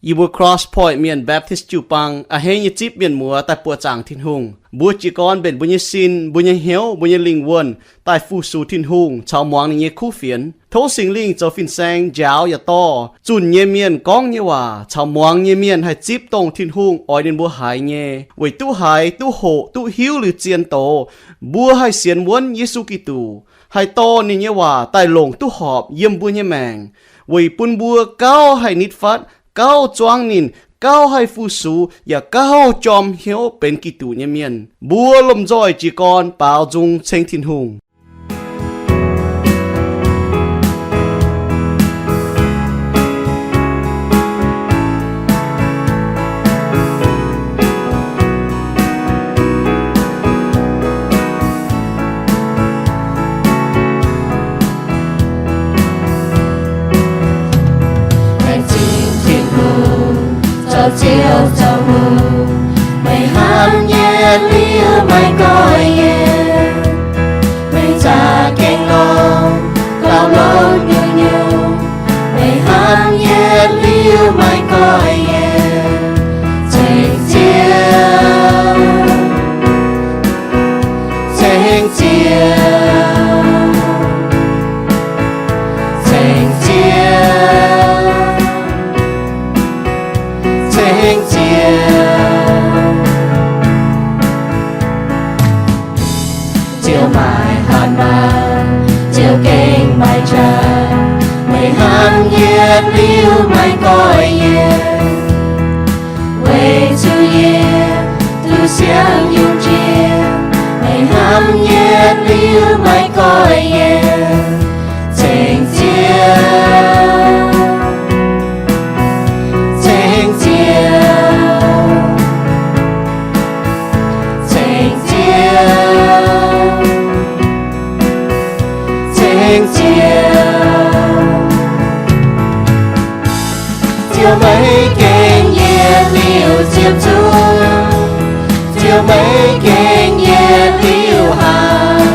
Yie mbuo Cross Point Mienh Baptist jiu-baang a'hneiv nyei zipv mienh muoz daaih buoqc zaangc Tin-Hungh. Mbuo jiez gorn mbenc mbuo nyei sin, mbuo nyei hnyouv, mbuo nyei lingh wuonh daaih fu-sux Tin-Hungh caux muangx ninh nyei kuv fienx. Tov Singx Lingh zoux fin-saeng njaaux yaac dorh zunh nyei mienh gorngv nyei waac caux muangx nyei mienh haih zipv dongh Tin-Hungh oix ninh mbuo haiz nyei, weic duqv haiz, duqv hoqc, duqv hiuv liuz zien doz, mbuo haih sienx wuonv Yesu Giduc, haih dorh ninh nyei waac daaih longc duqv horpc yiem mbuo nyei maengc, weic bun mbuo gauh haih nitv fatv, gauh zuangv ninh, gauh haih fu-sux, yaac gauh jorm hnyouv benx Giduc nyei mienh. Mbuo lomh nzoih jiez gorn baaux nzung ceng Tin-Hungh. Laengz zingh Tin-Hungh, zoux Ziouv zoux hungh, meih hnamv yietc liuz maiv goiv yie. Meih za'gengh longc gauh longx nyungc-nyungc, meih hnamv yietc liuz maiv goiv yie. Ceng Ziouv, ceng Ziouv, ceng Ziouv, ceng Ziouv. Ziouv maiv hatc maaz, Ziouv gengh maiv qaqv, meih hnamv yietc liuz maiv goiv yie. Weic zuqc yie duqv siang yungz jiex, meih hnamv yietc liuz maiv goiv yie. Ceng Ziouv, ceng Ziouv, ceng Ziouv, ceng Ziouv. Ziouv meih gengh yietc liuz ziepc zuoqv, Ziouv meih gengh yietc liuz hatc,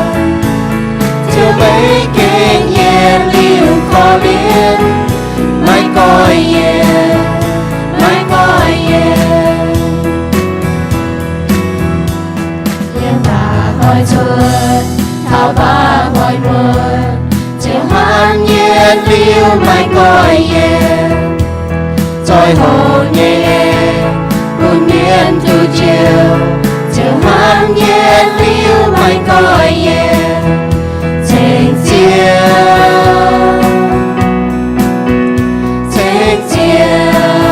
Ziouv meih gengh yietc liuz korv-lienh, maiv goiv yie, maiv goiv yie. Yiem mba'hnoi cuotv taux mba'hnoi muotc, Ziouv hnamv yietc liuz maiv goiv yie. Zoih hoc nyei bun mienh duqv njoux, Ziouv hnamv yietc liuz maiv goiv yie. Ceng Ziouv, ceng Ziouv,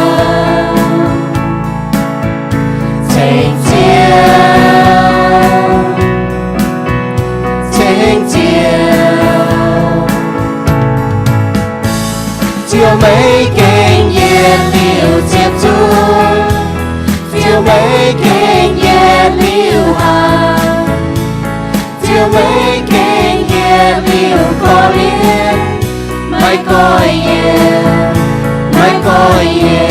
ceng Ziouv, ceng Ziouv. Ziouv meih gengh yietc liuz ziepc zuoqv, Ziouv meih gengh yietc liuz hatc, Ziouv meih gengh yietc liuz korv-lienh, maiv goiv yie, maiv goiv yie.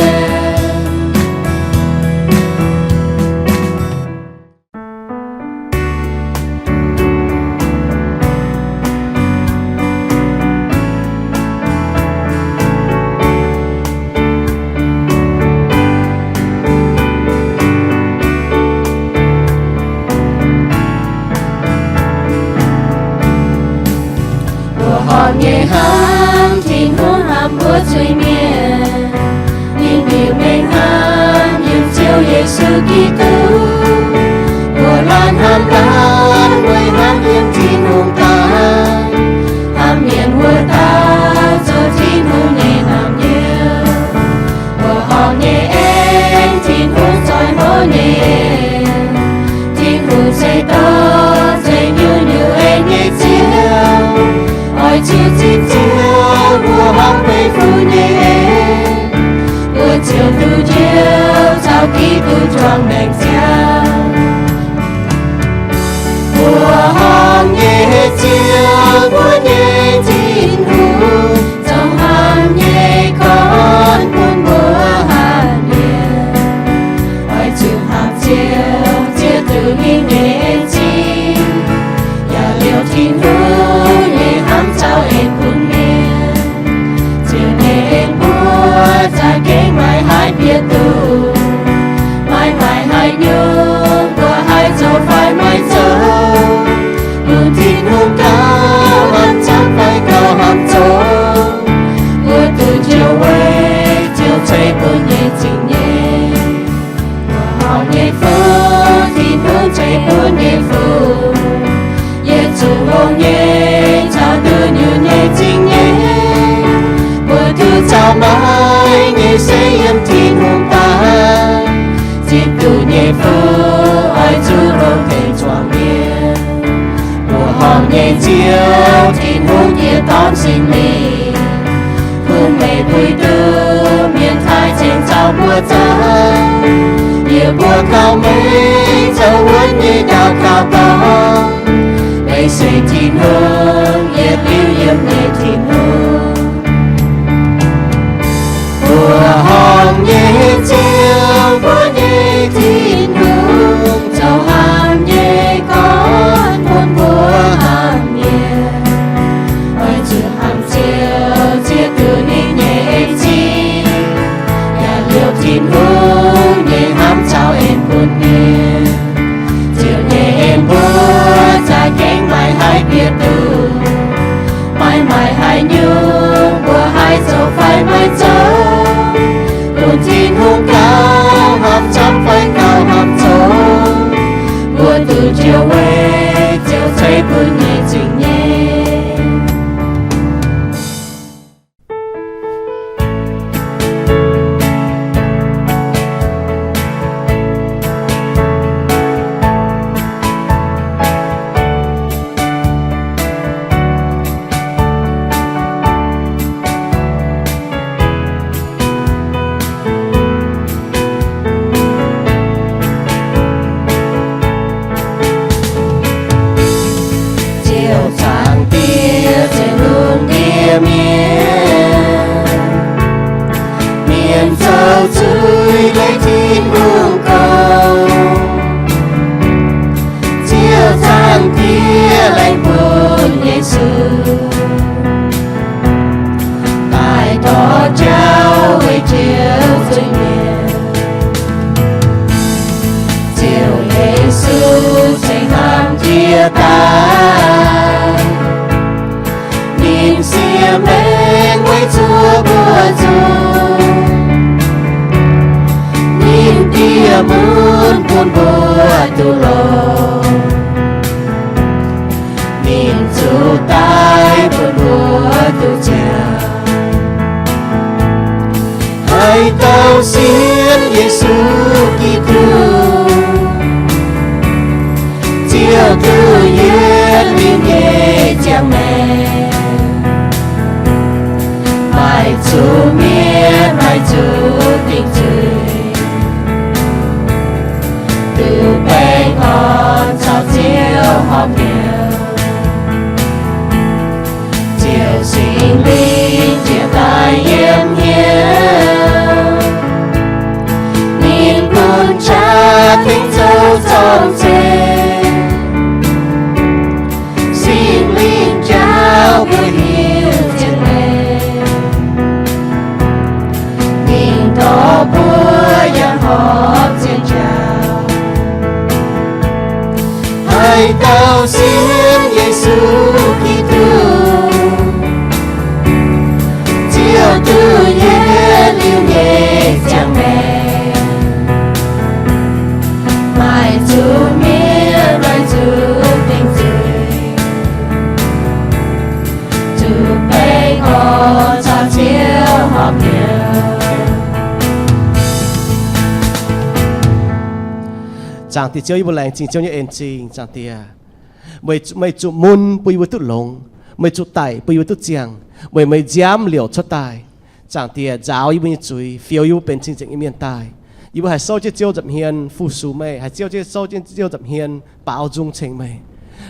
Mbuo horpc nyei hnamv Tin-Hungh hnamv mbuo zuiz-mienh. Ninh mbiungc mengh hnamv yiem Ziouv Yesu Giduc. Mbuo laanh hnamv laanh weic hnamv yiem Tin-Hungh daaih, hnamv mienh wuov dauh zoux Tin-Hungh nyei naamh nyouz. Mbuo horpc nyei aengx Tin-Hungh zoih hlo nyei. Tin-Hungh se dorh nzengc nyungc-nyungc aengx nyei Ziouv. Oix zuqc zipv Ziouv mbuo horpc meih Fuqv nyei aengx. Mbuo ziouc duqv njoux caux Giduc juangc maengc ziangh. Mbuo horpc nyei Ziouv, mbuo nyei Tin-Hungh, zoux hnamv nyei gorn bun mbuo hnamv mienh. Oix zuqc hnamv Ziouv, Ziouv duqv ninh nyei en zingh. Yaac liouh Tin-Hungh nyei hnamv caux en bun mienh. Ziouv nyei en mbuo za'gengh maiv haih nyungc mbuo haih zoux fai maiv zoux, bun Tin-Hungh gauh hnamv camv fai gauh hnamv zoux, mbuo duqv njoux weic Ziouv ceix bun nyei zingh nyeic. Mbuo horpc nyei fuqv Tin-Hungh ceix bun nyei fuqv, yietc zungv longx nyei caux duqv nyungc nyei zingh nyeic. Mbuo duqv caux maiv nyei se yiem Tin-Hungh daaih, zipv duqv nyei fuqv oix zuqc longx tengx zuangx mienh. Mbuo horpc nyei Ziouv Tin-Hungh yie dorn Singx Lingh, bun meih puix duqv mienh taaih ceng zaux mbuo za'gengh. Yie mbuo gauh maiv zoux wuonv nyei ndau gauh dorngx, meih se Tin-Hungh, yietc liuz yiem nyei Tin-Hungh. Mbuo horpc nyei Ziouv, mbuo nyei Tin-Hungh, zoux hnamv nyei gorn bun mbuo hnamv mienh. Oix zuqc hnamv Ziouv ziex duqv ninh nyei en zingh, yaac liouh Tin-Hungh nyei hnamv caux en bun mienh. Ziouv nyei en mbuo za'gengh maiv haih bieqc duqv. Maiv maaih haaix nyungc mbuo haih zoux fai maiv zoux, bun Tin-Hungh gauh hnamv camv fai gauh hnamv zoux, mbuo duqv njoux weic Ziouv ceix bun nyei zingh nyeic. Ziouv Zaangc Diex, Ziouv lungh ndiev mienh, mienh zoux zuiz leih Tin-Hungh gorngv. Ziouv Zaangc Diex laengz bun Yesu daaih dorh jauv weic Ziouv zuiz-mienh. Ziouv Yesu cingx hnamv jiex daaih, ninh siev maengc weic zuoqc mbuo zuqc. Ninh dieh mun bun mbuo duqv longx. Ninh zuqc daic bun mbuo duqv ziangh. Haaix dauh sienx Yesu Giduc, ziouc duqv yietc liuz nyei ziangh maengc, maaih zuqc mietc, maaih zuqc dingc zuiz, duqv baengh orn caux Ziouv horpc hnyouv. Ziouv Singx Lingh jiex daaih yiem hnyouv, ninh bun qaqv tengx zoux zorng-zengx. Singx Lingh njaaux mbuo hiuv zien leiz, ninh dorh mbuo yangh horpc zien njaaux. Haaix dauh sienx Yesu Giduc, ziouc duqv yietc liuz nyei ziangh maengc, maaih zuqc mietc, maaih zuqc dingc zuiz, zuqc baengh orn caux Ziouv horpc hnyouv. Zaangc Diex Ziouv, yie mbuo laengz zingh Ziouv nyei en zingh, Zaangc Diex. Meih, meih zuqc mun bun yie mbuo duqv longx. Meih zuqc daic bun yie mbuo duqv ziangh. Weic meih nziaamv liouc cuotv daaih, Zaangc Diex, nzaaux yie mbuo nyei zuiz, fioux yie mbuo benx cing-nzengc nyei mienh daaih. Yie mbuo haih souv jienv Ziouv nza'hmien fu-sux meih, haih souv jienv, souv jienv Ziouv nza'hmien baaux nzung ceng meih.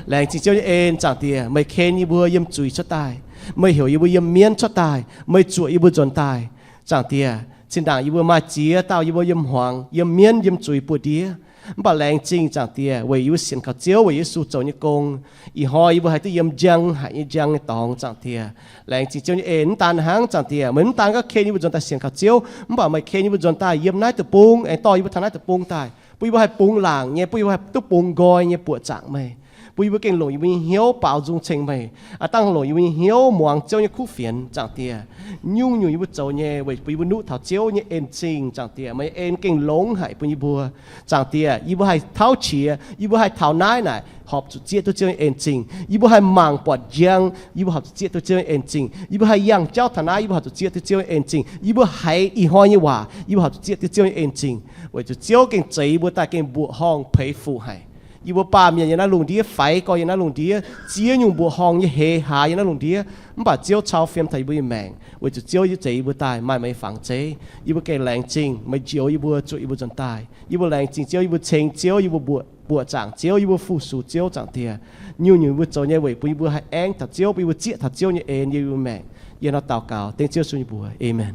Laengz zingh Ziouv nyei en, Zaangc Diex, meih ken yie mbuo yiem zuiz cuotv daaih. Meih heuc yie mbuo yiem mienv cuotv daaih. Meih zuoqc yie mbuo nzuonx daaih. Zaangc Diex, zinh ndaangc yie mbuo maaih ziex dauh yie mbuo yiem hmuangx, yiem mienv, yiem zuiz buoz-ndiev. Mv baac laengz zingh Zaangc Diex weic yie mbuo sienx kaux Ziouv, weic Yesu zoux nyei gong. Ih hnoi yie mbuo haih duqv yiem njang haic nyei njang nyei dorngx, Zaangc Diex. Laengz zingh Ziouv nyei en. Mv daan hnangv, Zaangc Diex, meih mv daan gorngv ken yie mbuo nzuonx daaih sienx kaux Ziouv, mv baac meih ken yie mbuo nzuonx daaih yiem naaiv deic-bung, aengx dorh yie mbuo taux naaiv deic-bung daaih. Bun yie mbuo haih bungx laangc nyei, bun yie mbuo haih duqv bungx nqoi nyei buoqc zaangc meih. Bun yie mbuo gengh longc yie mbuo nyei hnyouv baaux nzung ceng meih. Aa, dangh longc yie mbuo nyei hnyouv muangx Ziouv nyei kuv fienx, Zaangc Diex. Nyungc-nyungc yie mbuo zoux nyei weic bun yie mbuo nuqv taux Ziouv nyei en zingh, Zaangc Diex. Meih en gengh longx haic bun yie mbuo, Zaangc Diex. Yie mbuo haih tauv qiex, yie mbuo haih taux naaiv naaic, horpc zuqc zieqv duqv Ziouv nyei en zingh. Yie mbuo haih mangc buatc njang, yie mbuo horpc zuqc zieqv duqv Ziouv nyei en zingh. Yie mbuo haih yangh jauv taux naaiv, yie mbuo horpc zuqc zieqv duqv Ziouv nyei en zingh. Yie mbuo haiz ih hnoi nyei waac, yie mbuo horpc zuqc zieqv duqv Ziouv nyei en zingh. Weic zuqc Ziouv gengh zeix yie mbuo daaih gengh mbuoqc horngh peix fuqv haic. Yie mbuo baamh mienh yiem naaiv lungh ndiev, faix gorx yiem naaiv lungh ndiev, ziex nyungc mbuoqc horngh nyei heix hlaax yiem naaiv lungh ndiev, mv baac Ziouv cau fiem taux yie mbuo nyei maengc. Weic zuqc Ziouv zeix yie mbuo daaih maaih meih nyei fangx zeiv, yie mbuo gengh laengz zingh meih njoux yie mbuo, zuqc yie mbuo nzuonx daaih. Yie mbuo laengz zingh Ziouv, yie mbuo ceng Ziouv, yie mbuo mbuoqc, mbuoqc zaangc Ziouv, yie mbuo fu-sux Ziouv, Zaangc Diex. Nyungc-nyungc yie mbuo zoux nyei weic bun yie mbuo haih aengv taux Ziouv, bun yie mbuo zieqv taux Ziouv nyei en yiem yie mbuo maengc. Yie hnangv naaiv daux gaux dengv Ziouv Yesu nyei mbuox, aamen.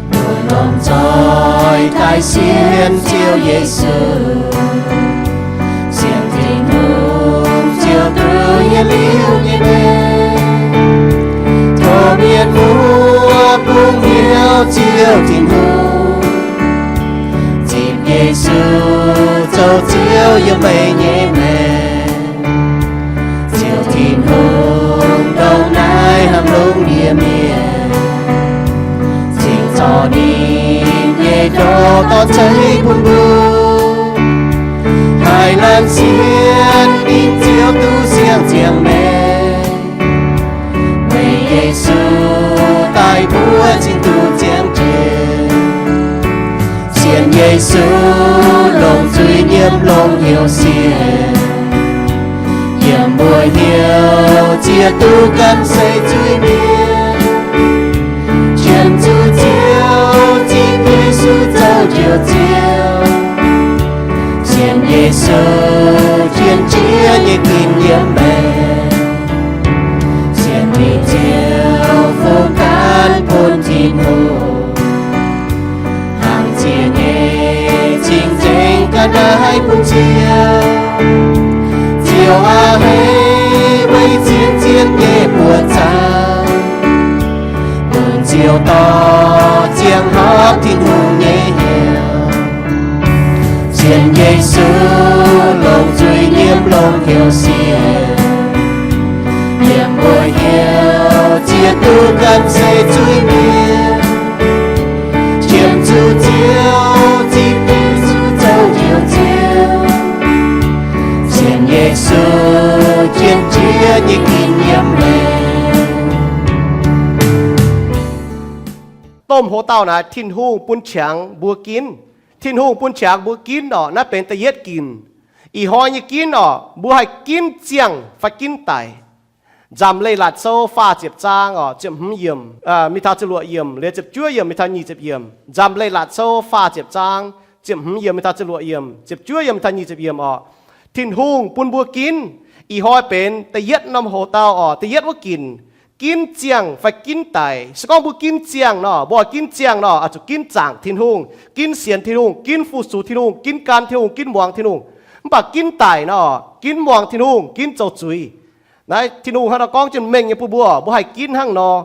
Mbuo lomh nzoih daaih sienx Ziouv Yesu, sienx Tin-Hungh Ziouv duqv nyei liuz nyei maengc. Tov mienh muoz bungx hnyouv Ziouv Tin-Hungh, zipv Yesu zoux Ziouv yiem meih nyei maengc. Ziouv Tin-Hungh ndongc naaiv hnangv longx nyei mienh, cingx zorc ninh nyei ndoqv dorn zeiv bun mbuo, haih laanh sienx ninh Ziouv duqv siang-ziangh maengc. Weic Yesu daaih mbuo cingx duqv ziangh jiex. Sienx Yesu longc zuiz-nyiemv longc hnyouv sienx, yiem mbuo hnyouv ziex duqv ganh se zuiz-mienh. Qiemx zuqc Ziouv, zipv Yesu zoux njoux Ziouv. Sienx Yesu jien-jieqv nyei ginv yiem maengc. Sienx ninh Ziouv fungx ganh bun Tin-Hungh, hnangv ziex nyei cing-nzengc ga'naaiv bun Ziouv. Ziouv aac, hei weic zien-zien nyei buoqc zaangc, bun Ziouv dorh ziangh horpc Tin-Hungh nyei hnyouv. Sienx Yesu longc zuiz-nyiemv longc hnyouv sienx, yiem mbuo hnyouv ziex duqv ganh se zuiz-mienh. Qiemx zuqc Ziouv, zipv Yesu zoux njoux Ziouv. Sienx Yesu jien-jieqv nyei ginv yiem maengc. Domh hoc-dauh naaic Tin-Hungh bun qangx mbuo ginv. Tin-Hungh bun qangx mbuo ginv orqc, naaiv benx da'yietv ginc. Ih hnoi nyei ginv orqc, mbuo haih ginv ziangh fai ginv daic. Nzamc Leiz-Latc Sou faah ziepc zaang orqc, ziepc hmz yiemc mingh taux ziepc luoqc yiemc, liuz ziepc juov yiemc mingh taux nyic ziepc yiemc. Nzamc Leiz-Latc Sou faah ziepc zaang, ziepc hmz yiemc mingh taux ziepc luoqc yiemc, ziepc juov yiemc mingh taux nyic ziepc yiemc orqc. Tin-Hungh bun mbuo ginv, ih hnoi benx da'yietv norm hoc-dauh orqc, da'yietv wuov ginc, ginv ziangh fai ginv daic. Se gorngv mbuo ginv ziangh nor, mbuo oix ginv ziangh nor, oix zuqc ginv zaangc Tin-Hungh, ginv sienx Tin-Hungh, ginv fu-sux Tin-Hungh, ginv gan Tin-Hungh, ginv muangx Tin-Hungh. Mv baac ginv daic nor, ginv muangx Tin-Hungh, ginv zoux zuiz. Naaiv Tin-Hungh hnangv nor gorngv jienv mengh nyei bun mbuo, mbuo haih ginv hnangv nor.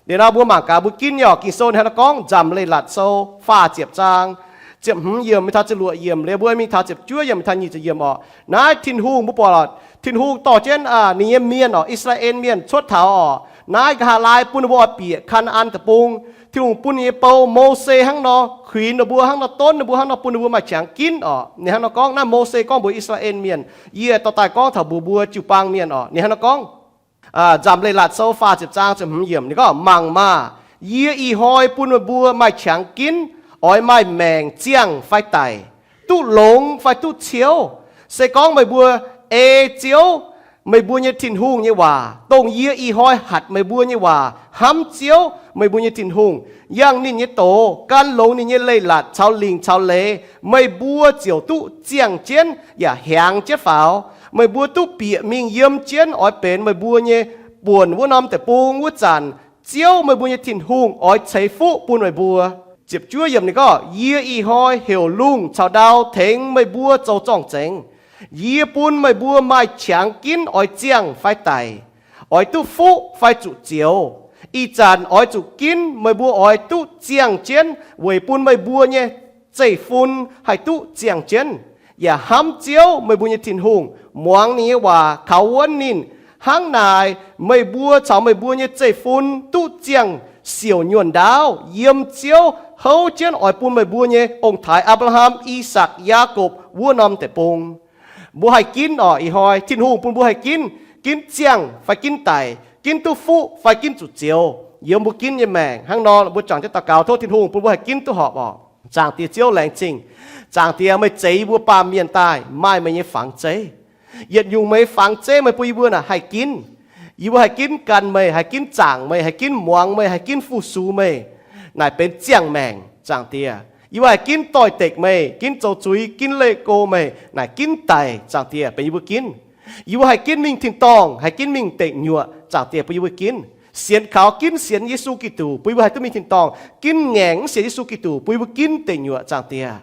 Liuz nor mbuo mangc gaax mbuo ginv nyei orqc. Ging-Sou hnangv nor gorngv, Nzamc Leiz-Latc Sou faah ziepc zaang, ziepc hmz yiemc mingh taux ziepc luoqc yiemc, liuz mbuo mingh taux ziepc juov yiemc mingh taux nyic ziepc yiemc orqc. Naaiv Tin-Hungh mbuo buatc, Tin-Hungh dorh jienv ninh nyei mienh orqc, I^saa^laa^en Mienh cuotv taux orqc, naaiv nqa'haav laai bun ninh mbuo oix bieqc Kaa^naa^an Deic-Bung. Tin-Hungh bun ninh nyei bou, Mose, hnangv nor kuinx ninh mbuo, hnangv nor donv ninh mbuo, hnangv nor bun ninh mbuo maaih qangx ginv orqc. Ninh hnangv nor gorngv, naaiv Mose gorngv mbuox I^saa^laa^en Mienh, yie dorh daaih gorngv taux mbuox mbuo jiu-baang mienh orqc. Ninh hnangv nor gorngv, Nzamc Leiz-Latc Sou faah ziepc zaang ziepc hmz yiemc, ninh gorngv, Mangc maah! Yie ih hnoi bun meih mbuo maaih qangx ginv, oix maaih maengc ziangh fai daic, duqv longx fai duqv ciouv. Se gorngv meih mbuo ei Ziouv, meih mbuo nyei Tin-Hungh nyei waac, dongh yie ih hnoi hatc meih mbuo nyei waac, hnamv Ziouv, meih mbuo nyei Tin-Hungh, yangh ninh nyei doz, gan longx ninh nyei leiz-latc caux lingc caux leiz, meih mbuo ziouc duqv ziangh jienv yaac hiaangx jienv faaux. Meih mbuo duqv bieqc mingh yiem jienv oix benx meih mbuo nyei buonc wuov norm deic-bung wuov zanc, Ziouv, meih mbuo nyei Tin-Hungh, oix ceix fuqv bun meih mbuo. Ziepc juov yiemc ninh gorngv, Yie ih hnoi heuc lungh caux ndau tengx meih mbuo zoux zorng-zengx. Yie bun meih mbuo maaih qangx ginv oix ziangh fai daic, oix duqv fuqv fai zuqc zioux. Ih zanc oix zuqc ginv meih mbuo oix duqv ziangh jienv, weic bun meih mbuo nyei zeiv-fun haih duqv ziangh jienv, yaac hnamv Ziouv, meih mbuo nyei Tin-Hungh, muangx ninh nyei waac, kaux wuonv ninh. Hnangv naaic, meih mbuo caux meih mbuo nyei zeiv-fun duqv ziangh siouc nyuonh ndaauv yiem Ziouv houv jienv oix bun meih mbuo nyei ong-taaix, Apc^laa^ham, I^sakc, Yaakopv, wuov norm deic-bung. Mbuo haih ginv orqc. Ih hnoi Tin-Hungh bun mbuo haih ginv, ginv ziangh fai ginv daic, ginv duqv fuqv fai ginv zuqc zioux, yiem mbuo ginv nyei maengc. Hnangv nor mbuo juangc jienv daux gaux, tov Tin-Hungh bun mbuo haih ginv duqv horpc orqc. Zaangc Diex Ziouv, laengz zingh. Zaangc Diex, meih zeix yie mbuo baamh mienh daaih maaih meih nyei fangx zeiv. Yietc nyungc meih nyei fangx zeiv meih bun yie mbuo naaic haih ginv. Yie mbuo haih ginv gan meih, haih ginv zaangc meih, haih ginv muangx meih, haih ginv fu-sux meih, naaic benx ziangh maengc. Zaangc Diex, yie mbuo haih ginv doix-dekc meih, ginv zoux zuiz, ginv leih go meih, naaic ginv daic. Zaangc Diex, benx yie mbuo ginv. Yie mbuo haih ginv mingh tin-dorngh, haih ginv mingh deic nyuoqc. Zaangc Diex, bun yie mbuo ginv. Sienx kaux ginv sienx Yesu Giduc, bun yie mbuo haih duqv mingh tin-dorngh. Ginv ngaengc mv sienx Yesu Giduc, bun yie mbuo ginv deic nyuoqc. Zaangc Diex,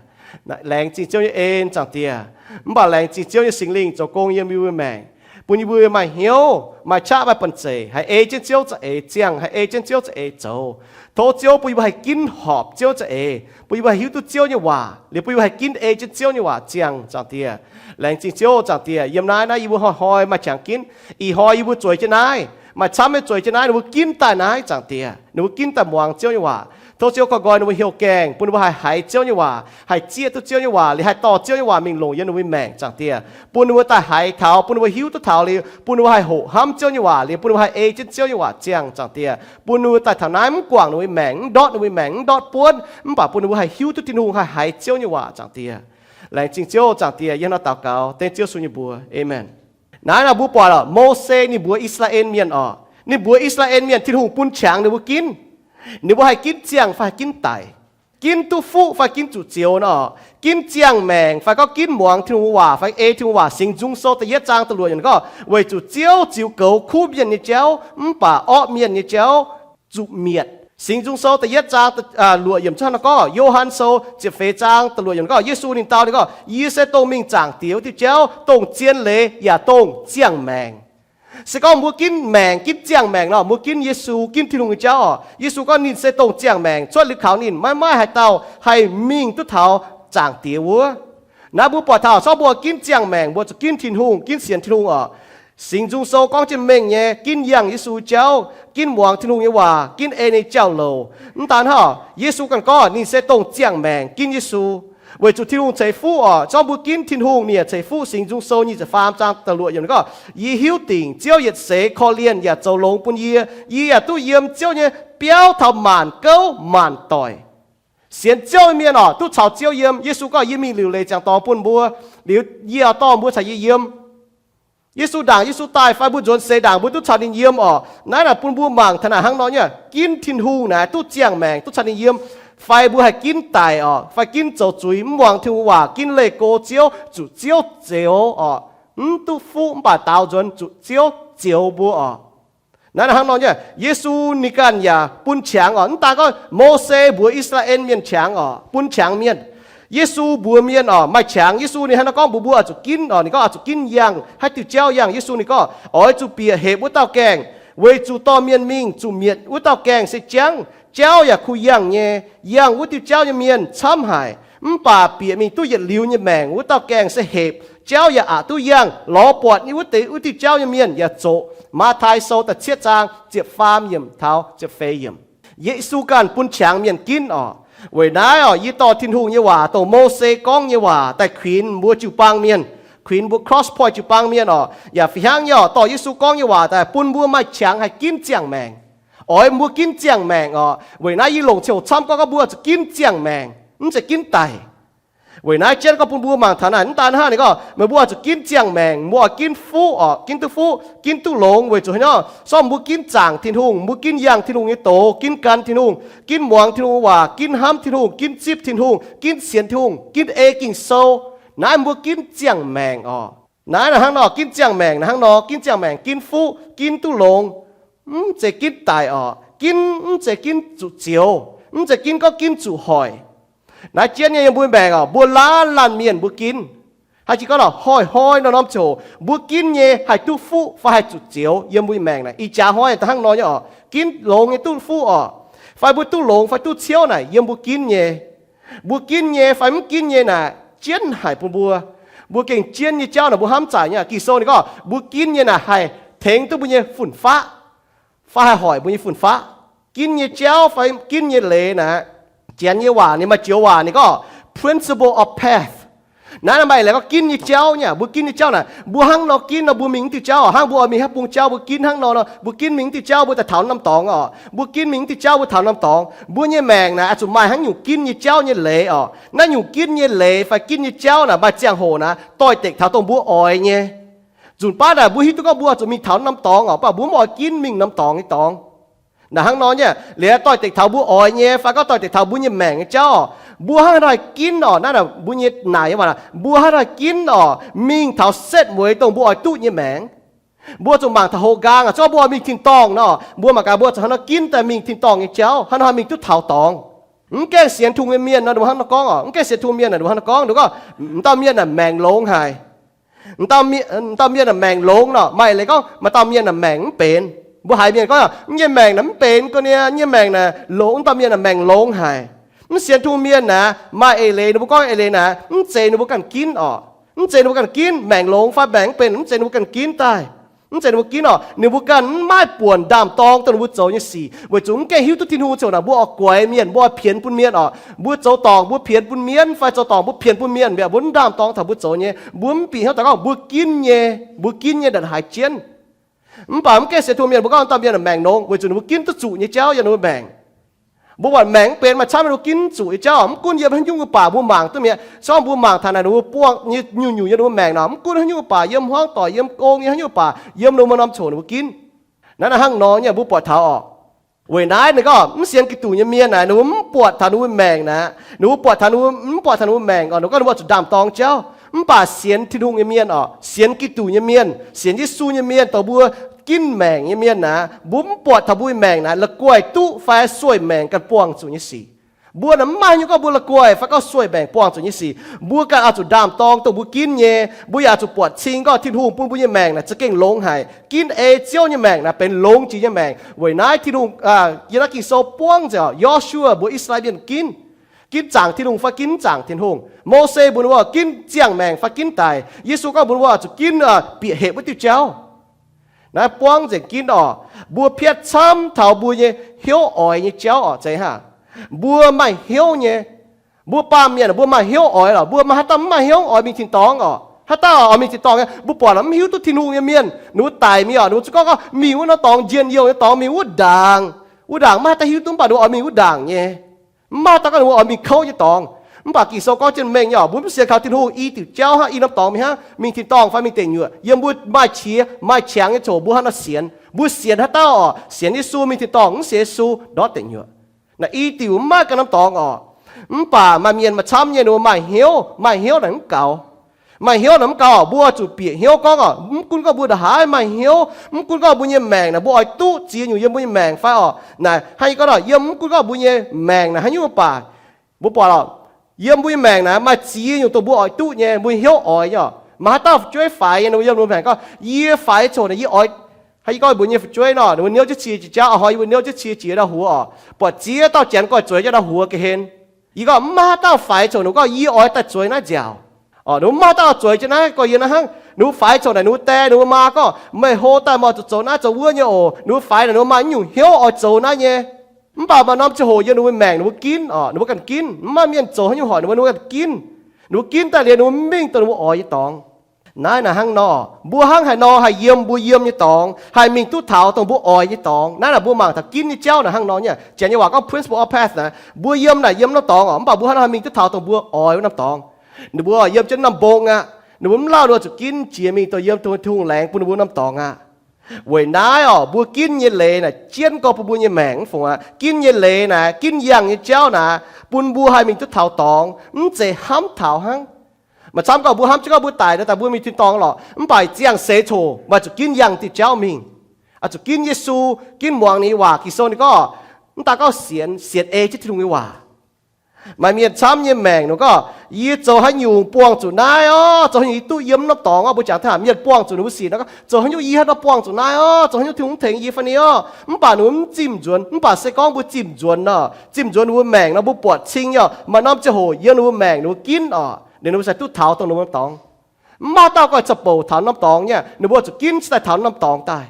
laengz zingh Ziouv nyei en. Zaangc Diex, mv baac laengz zingh Ziouv nyei Singx Lingh zoux gong yiem yie mbuo nyei maengc, bun yie mbuo maaih hnyouv, maaih qaqv, maaih banh zeic, haih ei jienv Ziouv za'eix ziangh, haih ei jienv Ziouv za'eix zoux. Tov Ziouv bun yie mbuo haih ginv horpc Ziouv za'eix, bun yie mbuo haih hiuv duqv Ziouv nyei waac, liuz bun yie mbuo haih ginv ei jienv Ziouv nyei waac ziangh. Zaangc Diex, laengz zingh Ziouv. Zaangc Diex, yiem naaiv, naaiv yie mbuo hnoi-hnoi maaih qangx ginv. Ih hnoi yie mbuo zueiz jienv naaiv, maaih camv nyei zueiz jienv naaiv, ninh mbuo ginv daaih naaiv. Zaangc Diex, ninh mbuo ginv daaih muangx Ziouv nyei waac. Tov Ziouv koi nqoi ninh mbuo hnyouv gaengh, bun ninh mbuo haih haiz Ziouv nyei waac, haih zieqv duqv Ziouv nyei waac, liuz haih dorh Ziouv nyei waac mingh longc yiem ninh mbuo nyei maengc. Zaangc Diex, bun ninh mbuo daaih haiz taux, bun ninh mbuo hiuv duqv taux liuz, bun ninh mbuo haih hoqc hnamv Ziouv nyei waac, liuz bun ninh mbuo haih ei jienv Ziouv nyei waac ziangh. Zaangc Diex, bun ninh mbuo daaih taux naaiv mv guangc ninh mbuo nyei maengc, mv ndortv ninh mbuo nyei maengc, mv ndortv buonv, mv baac bun ninh mbuo haih hiuv duqv Tin-Hungh, haih haiz Ziouv nyei waac. Zaangc Diex, laengz zingh Ziouv. Zaangc Diex, yie hnangv nor daux gaux dengv Ziouv Yesu nyei mbuox. Aamen. Naaiv nor mbuo buatc oc, Mose ninh mbuox I^saa^laa^en Mienh oc, ninh mbuox I^saa^laa^en Mienh Tin-Hungh bun qangx ninh mbuo ginv. Ninh mbuo haih ginv ziangh fai haih ginv daic, ginv duqv fuqv fai ginv zuqc zioux nor, ginv ziangh maengc fai gorngv ginv muangx Tin-Hungh waac fai ei Tin-Hungh waac. Singx Nzung Sou da'yietv zaang da'luoqc yiemc gorngv, weic zuqc Ziouv ziux goux kuv mienh nyei jauv, mv baac orqv mienh nyei jauv zuqc mietc. Singx Nzung Sou da'yietv zaang luoqc yiemc cuotv hnangv nor gorngv, Yo^han Sou ziepc feix zaang da'luoqc yiemc gorngv, Yesu ninh dau ninh gorngv, Yie se dongh mingh zaangc Diex wuov diuh jauv, dongh zien leiz yaac dongh ziangh maengc. Se gorngv mbuo ginv maengc, ginv ziangh maengc nor, mbuo ginv Yesu, ginv Tin-Hungh nyei jauv oc. Yesu gorngv ninh se dongh ziangh maengc, cuotv liuz kaux ninh maiv maaih haaix dauh haih mingh duqv taux zaangc Diex wuov. Naaiv mbuo buatc taux, corc mbuo ginv ziangh maengc, mbuo zuqc ginv Tin-Hungh, ginv sienx Tin-Hungh oc. Singx Nzung Sou gorngv jienv mengh nyei, ginv yangh Yesu jauv, ginv muangx Tin-Hungh nyei waac, ginv ei ninh jauv-louc. Mv daan hnangv, Yesu ganh gorngv ninh se dongh ziangh maengc, ginv Yesu. Weic zuqc Tin-Hungh ceix fuqv oc, corc mbuo ginv Tin-Hungh, ninh yaac ceix fuqv. Singx Nzung Sou nyic ziepc faam zaang da'luoqc yiemc gorngv, Yie hiuv dingc Ziouv yietc seix korv-lienh yaac zoux longx bun yie. Yie yaac duqv yiem Ziouv nyei biauv taux maanc gouv maanc doic. Sienx Ziouv nyei mienh oc, duqv caux Ziouv yiem. Yesu gorngv, Yie mingh liuc leiz ziangx dorngx bun mbuo, liuz yie dorh mbuo caux yie yiem. Yesu ndaangc Yesu daaih fai mbuo nzuonx seix ndaangc mbuo duqv caux ninh yiem oc. Naaiv naaic bun mbuo mangc taux naaic hnangv nor nyei, ginv Tin-Hungh naaic duqv ziangh maengc, duqv caux ninh yiem. Fai mbuo haih ginv daic oc, fai ginv zoux zuiz, mv muangx Tin-Hungh waac, ginv leih go Ziouv, zuqc Ziouv zioux oc. Mv duqv fuqv mv baac daaux nzuonx zuqc Ziouv zioux mbuo oc. Naaiv hnangv nor nyei, Yesu ninh ganh yaac bun qangx oc. Mv daan gorngv Mose mbuox I^saa^laa^en Mienh qangx oc, bun qangx mienh. Yesu mbuox mienh oc, maaih qangx. Yesu ninh hnangv nor gorngv mbuox mbuo oix zuqc ginv oc. Ninh gorngv oix zuqc ginv yangh haaix diuh jauv yangh. Yesu ninh gorngv, Oix zuqc bieqc hepc wuov dauh gaengh, weic zuqc dorh mienh mingh zuqc mietc wuov dauh gaengh se jangv. Jauv yaac kuh yangh nyei, yangh wuov diuh jauv nyei mienh camv haic. Mv baac bieqc mingh duqv yietc liuz nyei maengc wuov dauh gaengh se hepc. Jauv yaac aqc duqv yangh. Lorz buatc wuov deix wuov diuh jauv nyei mienh yaac zoqc. Matv^tai Sou da'cietv zaang ziepc faam yiemc taux ziepc feix yiemc. Yesu ganh bun qangx mienh ginv oc. Weic naaiv oc, yie dorh Tin-Hungh nyei waac, dongh Mose gorngv nyei waac daaih kuinx mbuo jiu-baang mienh, kuinx mbuo Cross Point jiu-baang mienh oc. Yaac fih hnangv nyei oc, dorh Yesu gorngv nyei waac daaih bun mbuo maaih qangx haih ginv ziangh maengc. Oix mbuo ginv ziangh maengc oc. Weic naaiv yie longc ziouc camv gorngv, gorngv mbuo zuqc ginv ziangh maengc, mv zeiz ginv daic. Weic naaiv jienv gorngv bun mbuo mangc taux naaic, mv daan hnangv ninh gorngv, meih mbuo oix zuqc ginv ziangh maengc, mbuo oix ginv fuqv oc, ginv duqv fuqv, ginv duqv longx. Weic zuqc haaix nyungc? Sorng mbuo ginv zaangc Tin-Hungh, mbuo ginv yangh Tin-Hungh nyei doz, ginv gan Tin-Hungh, ginv muangx Tin-Hungh waac, ginv hnamv Tin-Hungh, ginv zipv Tin-Hungh, ginv sienx Tin-Hungh, ginv ei Ging-Sou. Naaiv mbuo ginv ziangh maengc oc. Naaiv naaic hnangv nor ginv ziangh maengc, naaiv hnangv nor ginv ziangh maengc, ginv fuqv, ginv duqv longx. Mv zeiz ginv daic orqc. Ginv mv zeiz ginv zuqc zioux, mv zeiz ginv gorngv ginv zuqc hoic. Naaiv jienv nyei yiem mbuo maengc orqc, mbuo laanh laanh mienh mbuo ginv. Haaix jiex gorngv lorqc, hnoi-hnoi norm-norm ziangh hoc mbuo ginv nyei haih duqv fuqv fai haih zuqc zioux yiem mbuo nyei maengc naaic. Ih jaax hnoi da'hnangv nor nyei orqc, ginv longx nyei duqv fuqv orqc, fai mbuo duqv longx fai duqv ciouv naaic yiem mbuo ginv nyei. Mbuo ginv nyei fai mv ginv nyei naaic jienv haic bun mbuo. Mbuo gengh jienv nyei jauv naaic mbuo hnamv zaaic nyei. Ging-Sou ninh gorngv mbuo ginv nyei naaic haih tengx duqv mbuo nyei fun-faqv fai haih hoic mbuo nyei fun-faqv. Ginv nyei jauv fai ginv nyei leiz naaic, Janx nyei waac ninh maaih joux waac ninh gorngv principle of path. Naaiv maaih eix leiz gorngv ginv nyei jauv nyei. Mbuo ginv nyei jauv naaic, mbuo hnangv nor ginv nor mbuo mingh wuov diuh jauv, hnangv mbuo oix mingh haaix bung jauv mbuo ginv hnangv nor nor, mbuo ginv mingh wuov diuh jauv mbuo daaih taux norm dorngx orqc. Mbuo ginv mingh wuov diuh jauv mbuo taux norm dorngx. Mbuo nyei maengc naaic oix zuqc maaih hnangv nyungc ginv nyei jauv nyei leiz orqc. Naaiv nyungc ginv nyei leiz fai ginv nyei jauv naaic maaih ziangh hoc naaic doix-dekc taux dongh mbuo oix nyei. Nzunc baav naaic mbuo hiuv duqv gorngv mbuo oix zuqc mingh taux norm dorngx orqc, mv baac mbuo mv oix ginv mingh norm dorngx nyei dorngx. Naaic hnangv nor nyei, liuz doix-dekc taux mbuo oix nyei fai gorngv doix-dekc taux mbuo nyei maengc nyei jauv orqc, mbuo hnangv haaix nor haih ginv orqc. Naaiv mbuo nyei naaic nyei waac, mbuo hnangv haaix nor haih ginv orqc, mingh taux setv mueiz dongh mbuo oix duqv nyei maengc. Mbuo zuqc mangc taux houx nqaang aqv, se gorngv mbuo oix mingh tin-dorngh nor, mbuo mangc gaax mbuo zuqc hnangv haaix nor ginv daaih mingh tin-dorngh nyei jauv, hnangv nor haih mingh duqv taux dorngx. Mv gaengh sienx Tin-Hungh nyei mienh nor, ninh mbuo hnangv nor gorngv orqc, mv gaengh sienx Tin-Hungh mienh naaic ninh mbuo hnangv nor gorngv, ninh gorngv, m'dauh mienh naaic maengc longx haic. M'dauh mienh naaic maengc longx nor, maaih eix leiz gorngv maaih dauh mienh naaic maengc mv benx. Mbuo haiz mienh gorngv, mv nyei maengc naaic mv benx ga'naaiv, mv nyei maengc naaic longx, m'dauh mienh naaic maengc longx haic. Mv sienx Tin-Hungh mienh naaic maaih eix leiz ninh mbuo gorngv eix leiz naaic mv zeiz ninh mbuo ganh ginv orqc. Mv zeiz ninh mbuo ganh ginv, maengc longx fai maengc mv benx mv zeiz ninh mbuo ganh ginv daaih. Mv zeiz ninh mbuo ginv orqc, ninh mbuo ganh mv maaih buonc ndaam-dorng dongh ninh mbuo zoux nyei sic, weic zuqc mv gaengh hiuv duqv Tin-Hungh ziouc naaic mbuo oix guaix mienh, mbuo oix pienx bun mienh orqc. Mbuo zoux dorngc mbuo pienx bun mienh fai zoux dorngc mbuo pienx bun mienh, mv baac mbuo mv ndaam-dorng taux mbuo zoux nyei, mbuo mv bieqc hnyouv daaih gorngv mbuo ginv nyei, mbuo ginv nyei ndongc haaix jienv. Mv baac mv gaengh sienx Tin-Hungh mienh mbuo gorngv dauh mienh maengc longx weic zuqc ninh mbuo ginv duqv zuqc nyei jauv yiem ninh mbuo maengc. Mbuo buatc maengc mv benx maaih camv ninh mbuo ginv zuqc nyei jauv, mv gunv yiem haaix nyungc mv baac mbuo mangc duqv mi'aqv. Se gorngv mbuo mangc taux naaic ninh mbuo buangh nyei nyungc-nyungc yiem ninh mbuo maengc nor, mv gunv haaix nyungc mv baac yiem hmuangv doic, yiem gong, yiem haaix nyungc mv baac yiem ninh mbuo norm coc ninh mbuo ginv. Naaiv hnangv nor nyei mbuo buatc taux orqc. Weic naaiv ninh gorngv mv sienx Giduc nyei mienh naaic ninh mbuo mv buatc taux ninh mbuo maengc naaic, ninh mbuo buatc taux ninh mbuo mv buatc taux ninh mbuo maengc orqc, ninh gorngv ninh mbuo zuqc ndaam-dorng jauv. Mv baac sienx Tin-Hungh nyei mienh orqc, sienx Giduc nyei mienh, sienx Yesu nyei mienh, dongh mbuo ginv maengc nyei mienh naaic, mbuo mv buatc taux mbuo nyei maengc naaic la'guaih duqv fai sueih maengc ganh buangh zuqc nyei sic. Mbuo naaic mv maaih haaix nyungc gorngv mbuo la'guaih fai gorngv sueih maengc buangh zuqc nyei sic. Mbuo ganh oix zuqc ndaam-dorng dongh mbuo ginv nyei. Mbuo yaac zuqc buatc cing gorngv Tin-Hungh bun mbuo nyei maengc naaic za'gengh longx haic. Ginv ei Ziouv nyei maengc naaic benx longx jiex nyei maengc. Weic naaiv Tin-Hungh, yiem naaiv Ging-Sou buangv nzengc orqc, Yo^su^waa mbuox I^saa^laa^en mienh ginv, ginv zaangc Tin-Hungh fai ginv mv zaangc Tin-Hungh. Mose mbuox ninh mbuo ginv ziangh maengc fai ginv daic. Yesu gorngv mbuox ninh mbuo zuqc ginv bieqc hepc wuov diuh jauv. Naaiv buangv nzengc ginv orqc. Mbuo piatv camv taux mbuo nyei hnyouv oix nyei jauv orqc. Zeiz hnangv mbuo maaih hnyouv nyei. Mbuo baamh mienh mbuo maaih hnyouv oix lorqc. Mbuo maaih haaix dauh mv maaih hnyouv oix mingh tin-dorngh orqc? Haaix dauh oix mingh tin-dorngh nyei? Mbuo buatc lorqc, mv hiuv duqv Tin-Hungh nyei mienh ninh mbuo daic mingh orqc, ninh mbuo zungv gorngv mingh wuov norm dorngx njien-youh nyei dorngx, mingh wuov ndaangc. Wuov ndaangc maiv haih daaih hiuv duqv, mv baac ninh mbuo oix mingh wuov ndaangc nyei. Mv maaih haaix dauh gorngv ninh mbuo oix mingh kouv nyei dorngx. Mv baac Ging-Sou gorngv jienv mengh nyei orqc, mbuo mv sienx kaux Tin-Hungh i diuc jauv hnangv, i norm dorngx mingh hnangv, mingh tin-dorngh fai mingh deic nyuoqc. Yiem mbuo maaih qiex maaih qangx nyei ziangh hoc mbuo hnangv nor sienx. Mbuo sienx haaix dauh orqc? Sienx Yesu mingh tin-dorngh, mv sienx Yesu ndortv deic nyuoqc. Naaiv i diuc mv maaih ganh norm dorngx orqc. Mv baac maaih mienh maaih camv nyei ninh mbuo maaih hnyouv, maaih hnyouv naaic mv gaux. Maaih hnyouv naaic mv gaux orqc, mbuo zuqc bieqc hnyouv gorngv orqc, mv gunv gorngv mbuo ndongc haaix maaih hnyouv, mv gunv gorngv mbuo nyei maengc naaic mbuo oix duqv ziex nyungc yiem mbuo nyei maengc fai orqc, naaic hnangv yie gorngv orqc, yiem mv gunv gorngv mbuo nyei maengc naaic haaix nyungc mv baac, mbuo buatc orqc, yiem mbuo nyei maengc naaic maaih ziex nyungc dongh mbuo oix duqv nyei, mbuo nyei hnyouv oix nyei orqc. Maaih haaix dauh fu'jueiv faix nyei, ninh mbuo yiem ninh mbuo maengc gorngv, yie faix coc naaic yie oix, hnangv yie gorngv mbuox nyei fu'jueiv nor, ninh mbuo niouv jienv cie jiex jauv, hnoi yie mbuo niouv jienv cie jiex ndau-huox orqc, buatc ziex dauh janx gorngv zueiz jienv ndau-huox ga'hlen. Yie gorngv mv maaih haaix dauh faix coc ninh mv gorngv yie oix daaih zueiz naaiv nziaauc. Orqc, ninh mv maaih haaix dauh zueiz jienv naaiv, gorngv yie naaiv hnangv. Ninh mbuo faix coc naaic ninh mbuo die ninh mbuo maa gorngv, meih hlo daaih meih oix zuqc zoux naaiv zoux wuov nyei oc. Ninh mbuo faix naaic ninh mbuo maaih nyungc hnyouv oix zoux naaiv nyei. Mv baac maaih norm ziangh hoc yiem ninh mbuo maengc ninh mbuo ginv orqc, ninh mbuo ganh ginv. Mv maaih mienh zoux haaix nyungc hoic ninh mbuo, ninh mbuo ganh ginv. Ninh mbuo ginv daaih liuz ninh mbuo mingh dongh ninh mbuo oix nyei dorngx. Naaiv naaic hnangv nor, mbuo hnangv haaix nor haih yiem mbuo yiem nyei dorngx, haih mingh duqv taux dongh mbuo oix nyei dorngx? Naaiv naaic mbuo mangc taux ginv nyei jauv naaic hnangv nor nyei. Janx nyei waac gorngv principle of path naaic, mbuo yiem naaic yiem norm dorngx orqc, mv baac mbuo hnangv nor haih mingh duqv taux dongh mbuo oix wuov norm dorngx. Ninh mbuo yiem jienv norm mbong aqv. Ninh mbuo mv lauh ninh mbuo zuqc ginv jiex mingh dongh yiem dongh Tin-Hungh laengz bun ninh mbuo norm dorngx aqv. Weic naaiv orqc, mbuo ginv nyei leiz naaic jienv gorngv bun mbuo nyei maengc mv fungc aqv. Ginv nyei leiz naaic, ginv yangh nyei jauv naaic, bun mbuo haih mingh duqv taux dorngx, mv zeiz hnamv taux hnangv. Maaih camv gorngv mbuo hnamv jienv gorngv mbuo daic nor, daaih mbuo mingh tin-dorngh lorqc. Mv baac ziangh seix coc maaih zuqc ginv yangh diuh jauv mingh. oix zuqc ginv Yesu, ginv muangx ninh nyei waac. Ging-Sou ninh gorngv, mv daaih gorngv sienx, sienx ei jienv Tin-Hungh nyei waac. Maaih mienh camv nyei maengc nor gorngv, yie zoux haaix nyungc buangh zuqc naaiv orv, zoux haaix nyungc yie duqv yiem norm dorngx orv. Mbuo jangx taux mienh buangh zuqc ninh mbuo sic nor, zoux haaix nyungc yie haaix nor buangh zuqc naaiv orv, zoux haaix nyungc Tin-Hungh tengx yie fai ni orv. Mv baac ninh mbuo mv zimh nzuonx. Mv baac se gorngv mbuo zimh nzuonx nor, zimh nzuonx ninh mbuo maengc nor, mbuo buatc cing nyei orv, maaih norm ziangh hoc yiem ninh mbuo maengc ninh mbuo ginv orv, ninh mbuo se duqv taux dongh ninh mbuo norm dorngx. Mv maaih dauh ganh zuqc bouc taux norm dorngx nyei, ninh mbuo zuqc ginv cingx daaih taux norm dorngx daaih.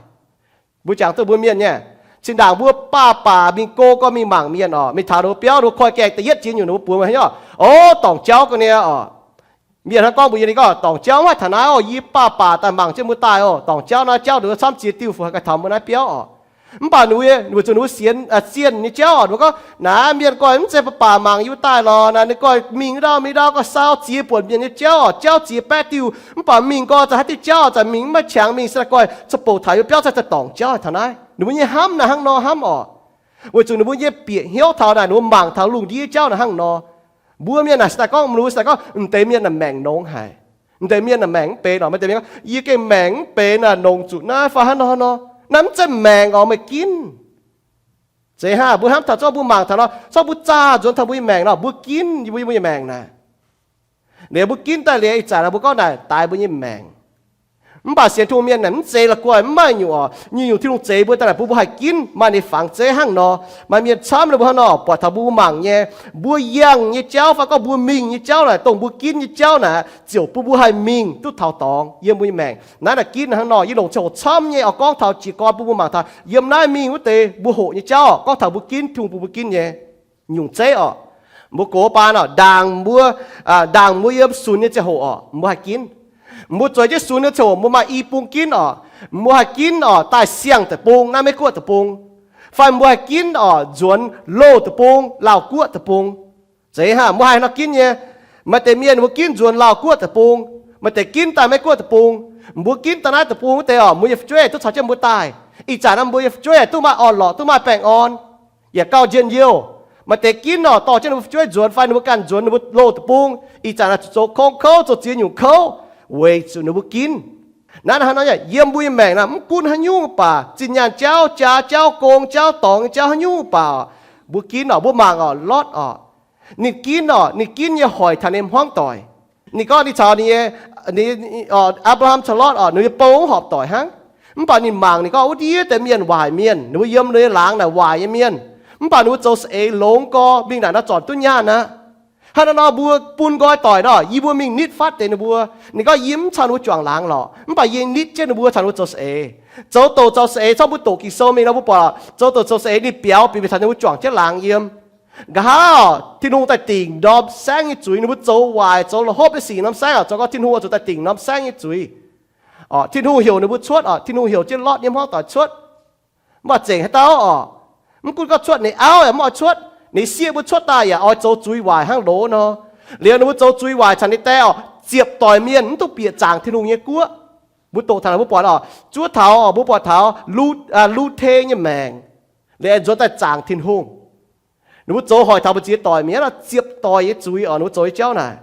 Mbuo jangx duqv mbuo mienh nyei, zinh ndaangc mbuo baac baac mingh go gorx mingh mangc mienh orv, mingh taux ninh mbuo biauv, ninh mbuo koi gaengh da'yietv jiex nyungc ninh mbuo buoz haaix nyungc orv, dorngc jauv ga'naaiv orv. Mienh hnangv gorngv mbuox yie ninh gorngv, dorngc jauv maiv taux naaiv orv, yie baac baac daaih mangc jienv mbuo daaih orv, dorngc jauv naaiv jauv nduov camv ziex diuh fu haih ganh taux mbuo naaiv biauv orv. Mv baac ninh mbuo zuqc ninh mbuo sienx, zienh nyei jauv orv, ninh mbuo gorngv naaiv mienh gorx mv zeiz baac baac mangc yie mbuo daaih lorqc. Naaiv ninh gorx mingh ndau mingh ndau gorx sau ziex buonc mienh nyei jauv orv, jauv ziex baeqv diuh. Mv baac mingh gorx za'gengh haaix diuh jauv orv, za'gengh mingh maiv qangx mingh, se gorx zuqc bouc taux yie mbuo biauv cingx daaih dorngc jauv taux naaiv. Ninh mbuo nyei hnamv naaiv hnangv nor hnamv orv. Weic zuqc ninh mbuo nyei bieqc hnyouv taux naaic, ninh mbuo mangc taux lungh ndiev jauv naaic hnangv nor. Mbuo mienh naaic se daaih gorngv, mbuo se daaih gorngv m'deix mienh naaic maengc nongx haic. M'deix mienh naaic maengc mv benx orv. Maaih deix mienh gorngv, yie gengh maengc mv benx naaic, nongx zuqc naaiv fai hnangv nor hnangv nor. Naaiv mv zeiz maengc orv, meih ginv. Zeiz hnangv mbuo hnamv taux zorqv mbuo mangc taux nor, zorqv mbuo zaah nzuonx taux mbuo nyei maengc nor, mbuo ginv mbuo nyei maengc naaic. Liuz mbuo ginv daaih liuz ih zanc naaic mbuo gorngv naaic daix mbuo nyei maengc. Mv baac sienx Tin-Hungh mienh naaic mv zeiz la'guaih, mv maaih nyungc orv. Nyungc-nyungc Tin-Hungh zeix mbuo daaih naaic bun mbuo haih ginv, maaih ninh fangx zeiv hnangv nor. Maaih mienh camv ninh mbuo hnangv nor buatc taux mbuo mangc nyei, mbuo yangh nyei jauv fai gorngv mbuo mingh nyei jauv naaic, dongh mbuo ginv nyei jauv naaic, ziouc bun mbuo haih mingh duqv taux dorngx yiem mbuo nyei maengc. Naaiv naaic ginv hnangv nor, yie longc ziangh hoc camv nyei oix gorngv taux jiez gorn bun mbuo mangc taux yiem naaiv mingh wuov deix mbuo hoqc nyei jauv, gorngv taux mbuo ginv, Tin-Hungh bun mbuo ginv nyei nyungc zeiv orv. Mbuo gox baan orv, ndaangc mbuo, ndaangc mbuo yiem sunx nyei ziangh hoc orv, mbuo haih ginv. Mbuo zueiz jienv sunx nyei ziangh hoc mbuo maaih i bung ginv orv, mbuo haih ginv orv, daaih siang-deic-bung, naaiv Meiv-Guoqv deic-bung. Fai mbuo haih ginv orv, nzuonx Loz deic-bung, Laauh Guoqv deic-bung. Zeiz hnangv mbuo haih nor ginv nyei. Maaih deix mienh ninh mbuo ginv nzuonx Laauh Guoqv deic-bung, maaih deix ginv daaih Meiv-Guoqv deic-bung. Mbuo ginv daaih naaiv deic-bung wuov deix orv, mbuo nyei fu'jueiv duqv caux jienv mbuo daaih. Ih zanc naaiv mbuo nyei fu'jueiv duqv maaih orn-lorqc, duqv maaih baengh orn, yaac gauh njien-youh. Maaih deix ginv orv, dorh jienv ninh mbuo fu'jueiv nzuonx fai ninh mbuo ganh nzuonx ninh mbuo Loz deic-bung. Ih zanc naaic zuqc zoux kouv kouv, zoux ziex nyungc kouv, weic zuqc ninh mbuo ginv. Naaiv hnangv nor, yiem mbuo nyei maengc naaic mv gunv haaix nyungc baac, zinh nyaanh jauv, jaax jauv, gong jauv, dorngx nyei jauv, haaix nyungc baac, mbuo ginv orv, mbuo mangc orv, Lotv orv. Ninh ginv orv, ninh ginv nyei hoic taux ninh hmuangv doic. Ninh gorngv ninh caux ninh nyei, Apc^laa^ham caux Lotv orv, ninh nyei bou mv horpc doic hnangv. Mv baac ninh mangc ninh gorngv wuov ndiev deix mienh waaic mienh, ninh mbuo yiem ninh nyei laangz naaic waaic nyei mienh. Mv baac ninh mbuo zoux saeng-eix longx gorx mingh naaic nor zornc duqv nyaanh aqv. Hnangv naaiv nor mbuo bun nqoi doic nor, yie mbuo mingh nitv fatv deix ninh mbuo. Ninh gorngv yie mv caux ninh mbuo juangc laangz lorqc, mv baac yie nitv jienv ninh mbuo caux ninh mbuo zoux saeng-eix. Zoux doqc zoux saeng-eix, zorqv mbuo doqc Ging-Sou mingh nor mbuo buatc zoux doqc zoux saeng-eix ninh biaux bieqc mingh caux ninh mbuo juangc jienv laangz yiem. Nqa'haav Tin-Hungh daaih dingc ndorm saengv nyei zuiz, ninh mbuo zoux waaic zoux la'hopv nyei sic norm saengv oc, zoux gorngv Tin-Hungh oix zuqc daaih dingc norm saengv nyei zuiz. Tin-Hungh heuc ninh mbuo cuotv oc, Tin-Hungh heuc jienv Lotv nyei hmuangv doic cuotv. Mv baac zengc haaix dauh oc, mv gunv gorngv cuotv ninh auv yaac mv oix cuotv, ninh sieqv mbuo cuotv daaih yaac oix zoux zuiz waaic hnangv loz nor. Liuz ninh mbuo zoux zuiz waaic caux ninh die oc, ziepc doic mienh mv duqv bieqc zaangc Tin-Hungh nyei guoqv. Mbuo doqc taux naaic mbuo buatc oc, zuov taux oc, mbuo buatc taux Lu, Lu^te nyei maengc, liuz aengx nzuonx daaih zaangc Tin-Hungh. Ninh mbuo zoux hoic taux mbu'ziex doic mienh, ziepc doic nyei zuiz oc, ninh mbuo zoux nyei jauv naaic.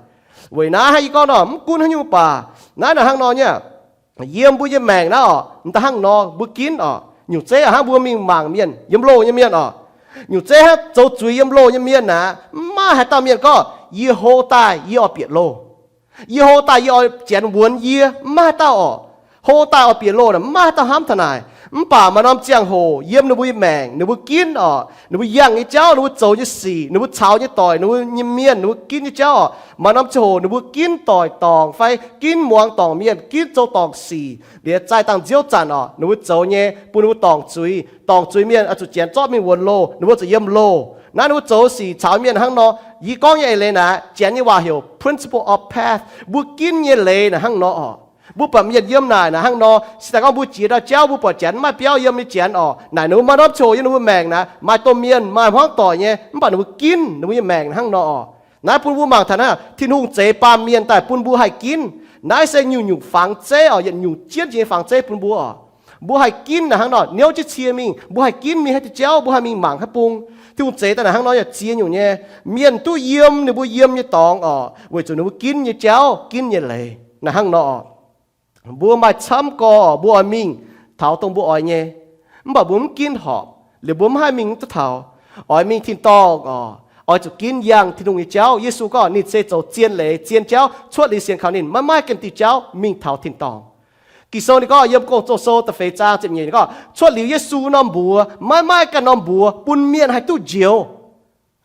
Weic naaiv hnangv yie gorngv nor, mv gunv haaix nyungc baac, naaiv naaic hnangv nor nyei. Yiem mbuo nyei maengc naaiv oc, m'daaih hnangv nor mbuo ginv oc, nyungc zeiv hnangv mbuo mingh mangc mienh yiem loh nyei mienh oc. Nyungc zeiv hnangv zoux zuiz yiem loh nyei mienh naaic, mv maaih haaix dauh mienh gorngv, yie hlo daaih yie oix bieqc loh. Yie hlo daaih yie oix janx wuonx yie, mv maaih haaix dauh oc. Hlo daaih oix bieqc loh naaic mv maaih haaix dauh hnamv taux naaic. Mv baac maaih norm ziangh hoc yiem ninh mbuo nyei maengc, ninh mbuo ginv oc, ninh mbuo yangh nyei jauv, ninh mbuo zoux nyei sic, ninh mbuo caux nyei doic, ninh mbuo nyei mienh, ninh mbuo ginv nyei jauv oc, maaih norm ziangh hoc ninh mbuo ginv doic dorngc fai ginv muangx dorngc mienh, ginv zoux dorngc sic, liuz zaih dangh nziouv zanc oc, ninh mbuo zoux nyei bun ninh mbuo dorngc zuiz. Dorngc zuiz mienh oix zuqc janx zorqv mingh wuonx loh, ninh mbuo zuqc yiem loh. Naaiv ninh mbuo zoux sic caux mienh hnangv nor. Yie gorngv nyei eix leiz naaic, janx nyei waac heuc principle of path, mbuo ginv nyei leiz naaic hnangv nor oc. Mbuo buatc mienh yiem naaic naaic hnangv nor, se daaih gorngv mbuo jiex ndau jauv mbuo buatc janx mv maaih biauv yiem nyei janx oc, naaic ninh mbuo maaih norm ziangh hoc yiem ninh mbuo maengc naaic maaih domh mienh maaih hmuangv doic nyei, mv baac ninh mbuo ginv ninh mbuo nyei maengc hnangv nor oc. Naaiv bun mbuo mangc taux naaiv, Tin-Hungh zeix baamh mienh daaih bun mbuo haih ginv. Naaiv se nyungc-nyungc fangx zeiv oc, yietc nyungc jienv jiex nyei fangx zeiv bun mbuo oc. Mbuo haih ginv naaic hnangv nor, niouv jienv cie mingh, mbuo haih ginv mingh haaix diuh jauv, mbuo haih mingh mangc haaix bung. Tin-Hungh zeix daaih naaic hnangv nor yaac ziex nyungc nyei. Mienh duqv yiem ninh mbuo yiem nyei dorngx oc, weic zuqc ninh mbuo ginv nyei jauv, ginv nyei leiz naaic hnangv nor oc. Mbuo maaih camv gorx mbuo oix mingh taux dongh mbuo oix nyei. Mv baac mbuo mv ginv horpc, liuz mbuo mv haih mingh duqv taux. Oix mingh tin-dorngh oc, oix zuqc ginv yangh Tin-Hungh nyei jauv. Yesu gorngv ninh se zoux zien leiz, zien jauv, cuotv liuz sienx kaux ninh maiv maaih ganh diuh jauv mingh taux tin-dorngh. Ging-Sou ninh gorngv yiem Gong-Zoh sou da'feix zaang ziepc nyeic ninh gorngv, cuotv liuz Yesu norm mbuox maiv maaih ganh norm mbuox bun mienh haih duqv njoux.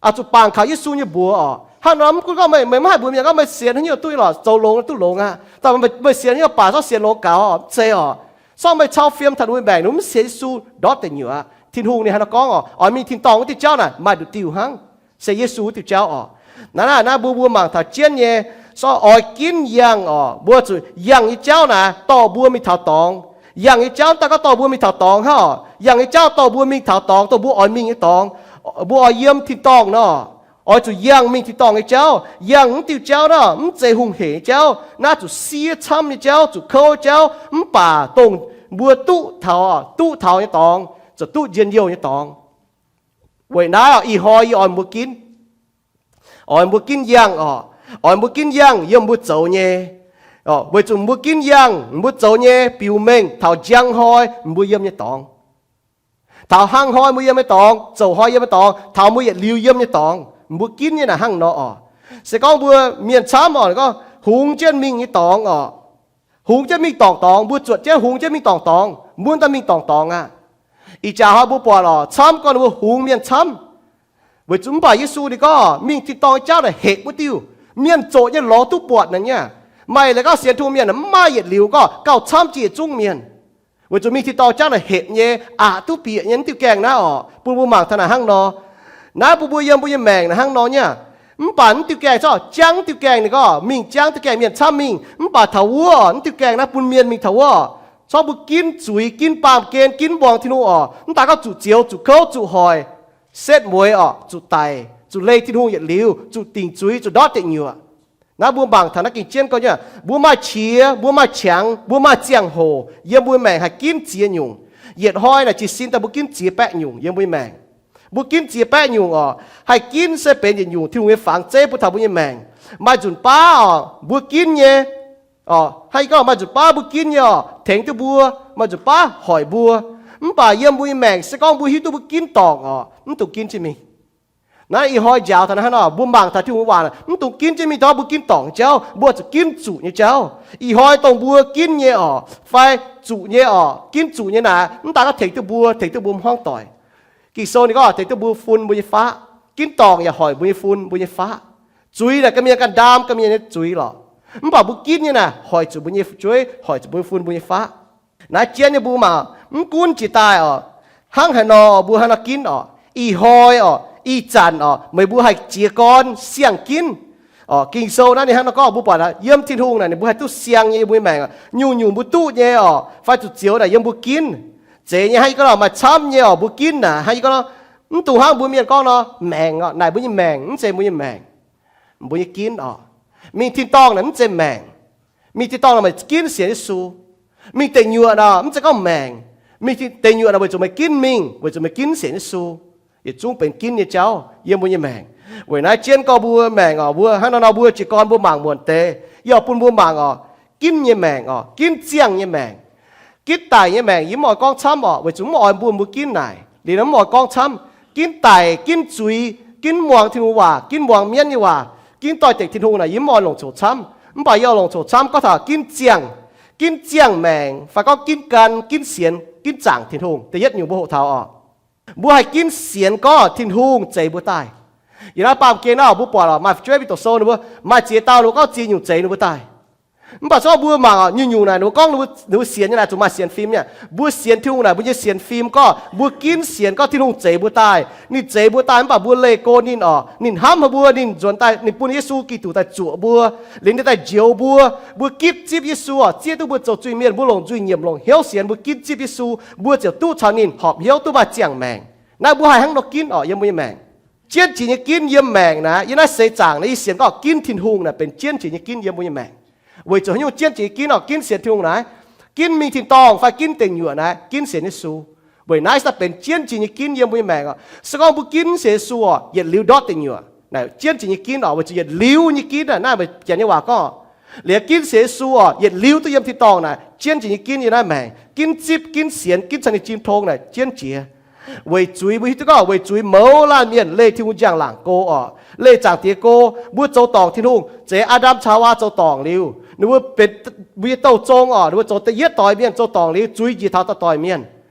Oix zuqc bangc kaux Yesu nyei mbuox oc. Hnangv nor mv gunv gorngv meih maiv haih mbuox mienh gorngv meih sienx haaix nyungc duqv lorqc, zoux longx duqv longx aqv, meih sienx haaix nyungc baac zorqv sienx longx gaux oc, mv zeiz oc. Sorng meih cau fiem taux meih maengc, mv sienx Yesu ndortv deic nyuoqc aqv. Tin-Hungh ninh hnangv nor gorngv oc, oix mingh tin-dorngh wuov diuh jauv naaic maaih nduqc diuh hnangv, se Yesu wuov diuh jauv oc. Naaiv naaiv mbuo mbuo mangc taux jienv nyei, sorng oix ginv yangh oc, mbuo zuqc yangh nyei jauv naaic dorh mbuo mingh taux dorngx. Yangh nyei jauv mv daaih gorngv dorh mbuo mingh taux dorngx hnangv oc. Yangh nyei jauv dorh mbuo mingh taux dorngx, dongh mbuo oix mingh nyei dorngx. Mbuo oix yiem tin-dorngh nor, oix zuqc yangh mingh tin-dorngh nyei jauv. Yangh wuov diuh jauv nor mv zeiz hungh hec nyei jauv. Naaiv zuqc siev camv nyei jauv, zuqc kouv jauv. Mv baac dongh mbuo duqv taux, duqv taux nyei dorngx, zuqc duqv njien-youh nyei dorngx. Weic naaiv oc, ih hnoi yie oix mbuo ginv, oix mbuo ginv yangh oc. Oix mbuo ginv yangh yiem mbuo zoux nyei. Weic zuqc mbuo ginv yangh mbuo zoux nyei biux mengh taux njang hnoi mbuo yiem nyei dorngx, taux hnangv hnoi mbuo yiem nyei dorngx, zoux hnoi yiem nyei dorngx, taux mbuo yietc liuz yiem nyei dorngx. Mbuo ginv nyei naaic hnangv nor oc. Se gorngv mbuo mienh camv oc, gorngv hungx jienv mingh nyei dorngx oc, hungx jienv mingh dorngc dorngx, mbuo zuotc jienv hungx jienv mingh dorngc dorngx, mbuo daaih mingh dorngc dorngx aqv. Ih jaax hnoi mbuo buatc oc, camv gorngv ninh mbuo hungx mienh camv. Weic zuqc mv baac Yesu ninh gorngv mingh tin-dorngh nyei jauv naaic hepc wuov diuh. Mienh zoqc nyei lorz duqv buatc naaic nyei. Maaih leiz gorngv sienx Tin-Hungh mienh mv maaih yietc liuz gorngv gauh camv jiex yietc zungv mienh. Weic zuqc mingh tin-dorngh jauv naaic hepc nyei, aqc duqv bieqc nyei, mv diuh gaengh naaiv oc, bun mbuo mangc taux naaic hnangv nor. Naaiv bun mbuo yiem mbuo nyei maengc naaic hnangv nor nyei. Mv baac mv diuh gaengh corc jangv mv diuh gaengh ninh gorngv mingh jangv diuh gaengh mienh camv mingh, mv baac taux wuov mv diuh gaengh naaiv bun mienh mingh taux wuov. Corc mbuo ginv zuiz, ginv baamh gen, ginv muangx Tin-Hungh oc, mv daaih gorngv zuqc zioux, zuqc kouv, zuqc hoic, setv mueiz oc, zuqc daic, zuqc leih Tin-Hungh yietc liuz, zuqc dingc zuiz, zuqc ndortv deic nyuoqc. Naaiv mbuo mangc taux naaiv gengh jienv gorngv nyei, mbuo maaih qiex, mbuo maaih qangx, mbuo maaih ziangh hoc yiem mbuo maengc haih ginv ziex nyungc. Yietc hnoi naaic jiez sin daaih mbuo ginv ziex baeqv nyungc yiem mbuo maengc. Mbuo ginv ziex baeqv nyungc oc. Haih ginv se benx yietc nyungc Tin-Hungh nyei fangx zeiv bun taux mbuo nyei maengc. Maaih nzunc baav oc, mbuo ginv nyei oc, hnangv yie gorngv maaih nzunc baav mbuo ginv nyei oc, tengx duqv mbuo, maaih nzunc baav hoic mbuo. Mv baac yiem mbuo nyei maengc se gorngv mbuo hiuv duqv mbuo ginv dorngc oc, mv dungx ginv jienv mingh. Naaiv ih hnoi njaaux taux naaiv hnangv nor, mbuo mangc taux Tin-Hungh waac, mv dungx ginv jienv mingh taux mbuo ginv dorngc nyei jauv, mbuo zuqc ginv zuqc nyei jauv. Ih hnoi dongh mbuo ginv nyei oc, fai zuqc nyei oc, ginv zuqc nyei naaic, mv daaih gorngv tengx duqv mbuo, tengx duqv mbuo hmuangv doic. Ging-Sou ninh gorngv tengx duqv mbuo fun mbuo nyei faqv. Ginv dorngc yaac hoic mbuo nyei fun mbuo nyei faqv. Zuiz naaic ga'mienh ganh ndaam ga'mienh nyei zuiz lorqc. Mv baac mbuo ginv nyei naaic hoic zuqc mbuo nyei fu'jueiv, hoic zuqc mbuo nyei fun mbuo nyei faqv. Naaiv jienv nyei mbuo mangc, mv gunv jiex daaih oc, hnangv haaix nor mbuo hnangv nor ginv oc, ih hnoi oc, ih zanc oc, meih mbuo haih jiez gorn siang-ginv oc. Ging-Sou naaiv ninh hnangv nor gorngv mbuo buatc yiem Tin-Hungh naaic ninh mbuo haih duqv siang nyei yiem mbuo nyei maengc. Nyungc-nyungc mbuo duqv nyei oc, fai zuqc zioux naaic yiem mbuo ginv. Zeiz nyei hnangv yie gorngv nor, maaih camv nyei oc, mbuo ginv naaic hnangv yie gorngv nor, mv dungx hnangv mbuo mienh gorngv nor maengc oc, naaic mbuo nyei maengc, mv zeiz mbuo nyei maengc. Mbuo nyei ginv oc. Mingh tin-dorngh naaic mv zeiz maengc. Mingh tin-dorngh naaic meih ginv sienx Yesu. Mingh deic nyuoqc naaic mv zeiz gorngv maengc. Mingh deic nyuoqc naaic weic zuqc meih ginv mingh, weic zuqc meih ginv sienx Yesu. Yietc zungv benx ginv nyei jauv yiem mbuo nyei maengc. Weic naaiv jienv gorngv mbuo maengc oc, mbuo hnangv nor nor mbuo jiez gorn mbuo mangc muonc deix, yie oix bun mbuo mangc oc, ginv nyei maengc oc, ginv ziangh nyei maengc. Ginv daic nyei maengc yie mv oix gorngv camv oc, weic zuqc mv oix mbuo mbuo ginv naaic. Liuz naaiv mv oix gorngv camv. Ginv daic, ginv zuiz, ginv muangx Tin-Hungh waac, ginv muangx mienv nyei waac, ginv doix-dekc Tin-Hungh naaic yie mv oix longc coc camv. Mv baac yie oix longc coc camv gorngv taux ginv ziangh, ginv ziangh maengc, fai gorngv ginv gan, ginv sienx, ginv zaangc Tin-Hungh. Da'yietv nyungc mbuo hoqc taux oc, mbuo haih ginv sienx gorngv Tin-Hungh zeix mbuo daaih. Yiem naaiv baamh gen naaiv mbuo buatc oc, maaih fu'jueiv mingh doqc sou ninh mbuo maaih ziex dauh ninh mbuo gorngv ziex nyungc zeix ninh mbuo daaih. Mv baac se gorngv mbuo mangc oc, nyungc-nyungc naaic ninh mbuo gorngv ninh mbuo sienx nyei naaic zuqc maaih sienx fim nyei. Mbuo sienx Tin-Hungh naaic, mbuo nyei sienx fim gorngv mbuo ginv sienx gorngv Tin-Hungh zeix mbuo daaih. Ninh zeix mbuo daaih mv baac mbuo leih go ninh oc, ninh hnamv haic mbuo, ninh nzuonx daaih, ninh bun Yesu Giduc daaih zuoqc mbuo, liuz ninh daaih njoux mbuo. Mbuo ginv zipv Yesu oc, zieqv duqv mbuo zoux zuiz-mienh, mbuo longc nzuih nyiemc, longc hnyouv sienx, mbuo ginv zipv Yesu, mbuo ziouc duqv caux ninh horpc hnyouv, duqv maaih ziangh maengc. Naaiv mbuo haih hnangv nor ginv oc yiem mbuo nyei maengc. Jienv jiex nyei ginv yiem maengc naaiv, yiem naaiv seix zaangc naaiv yie sienx gorngv ginv Tin-Hungh naaic benx jienv jiex nyei ginv yiem mbuo nyei maengc. Weic zuqc haaix nyungc jienv jiex nyei ginv oc, ginv sienx Tin-Hungh naaiv, ginv mingh tin-dorngh fai ginv deic nyuoqc naaiv, ginv sienx Yesu. Weic naaiv se daaih benx jienv jiex nyei ginv yiem mbuo nyei maengc oc. Se gorngv mbuo ginv sienx Yesu oc, yietc liuz ndortv deic nyuoqc naaic jienv jiex nyei ginv oc, weic zuqc yietc liuz nyei ginv naaiv, naaiv meih janx nyei waac gorngv Liuz ginv sienx Yesu oc, yietc liuz duqv yiem tin-dorngh naaic jienv jiex nyei ginv yiem naaiv maengc, ginv zipv, ginv sienx, ginv caux ninh jiem tong naaic jienv jiex. Weic zuiz mbuo hiuv duqv gorngv weic zuiz mouz laanh mienh leih Tin-Hungh njang-laangc go oc, leih Zaangc Diex go. Mbuo zoux dorngc Tin-Hungh, zeiz Aa^ndam caux Haawaa zoux dorngc liuz, ninh mbuo benx mbuo nyei douh zong oc, ninh mbuo zoux da'yietv doix mienh zoux dorngc liuz, zuiz njiec taux dauh doic mienh.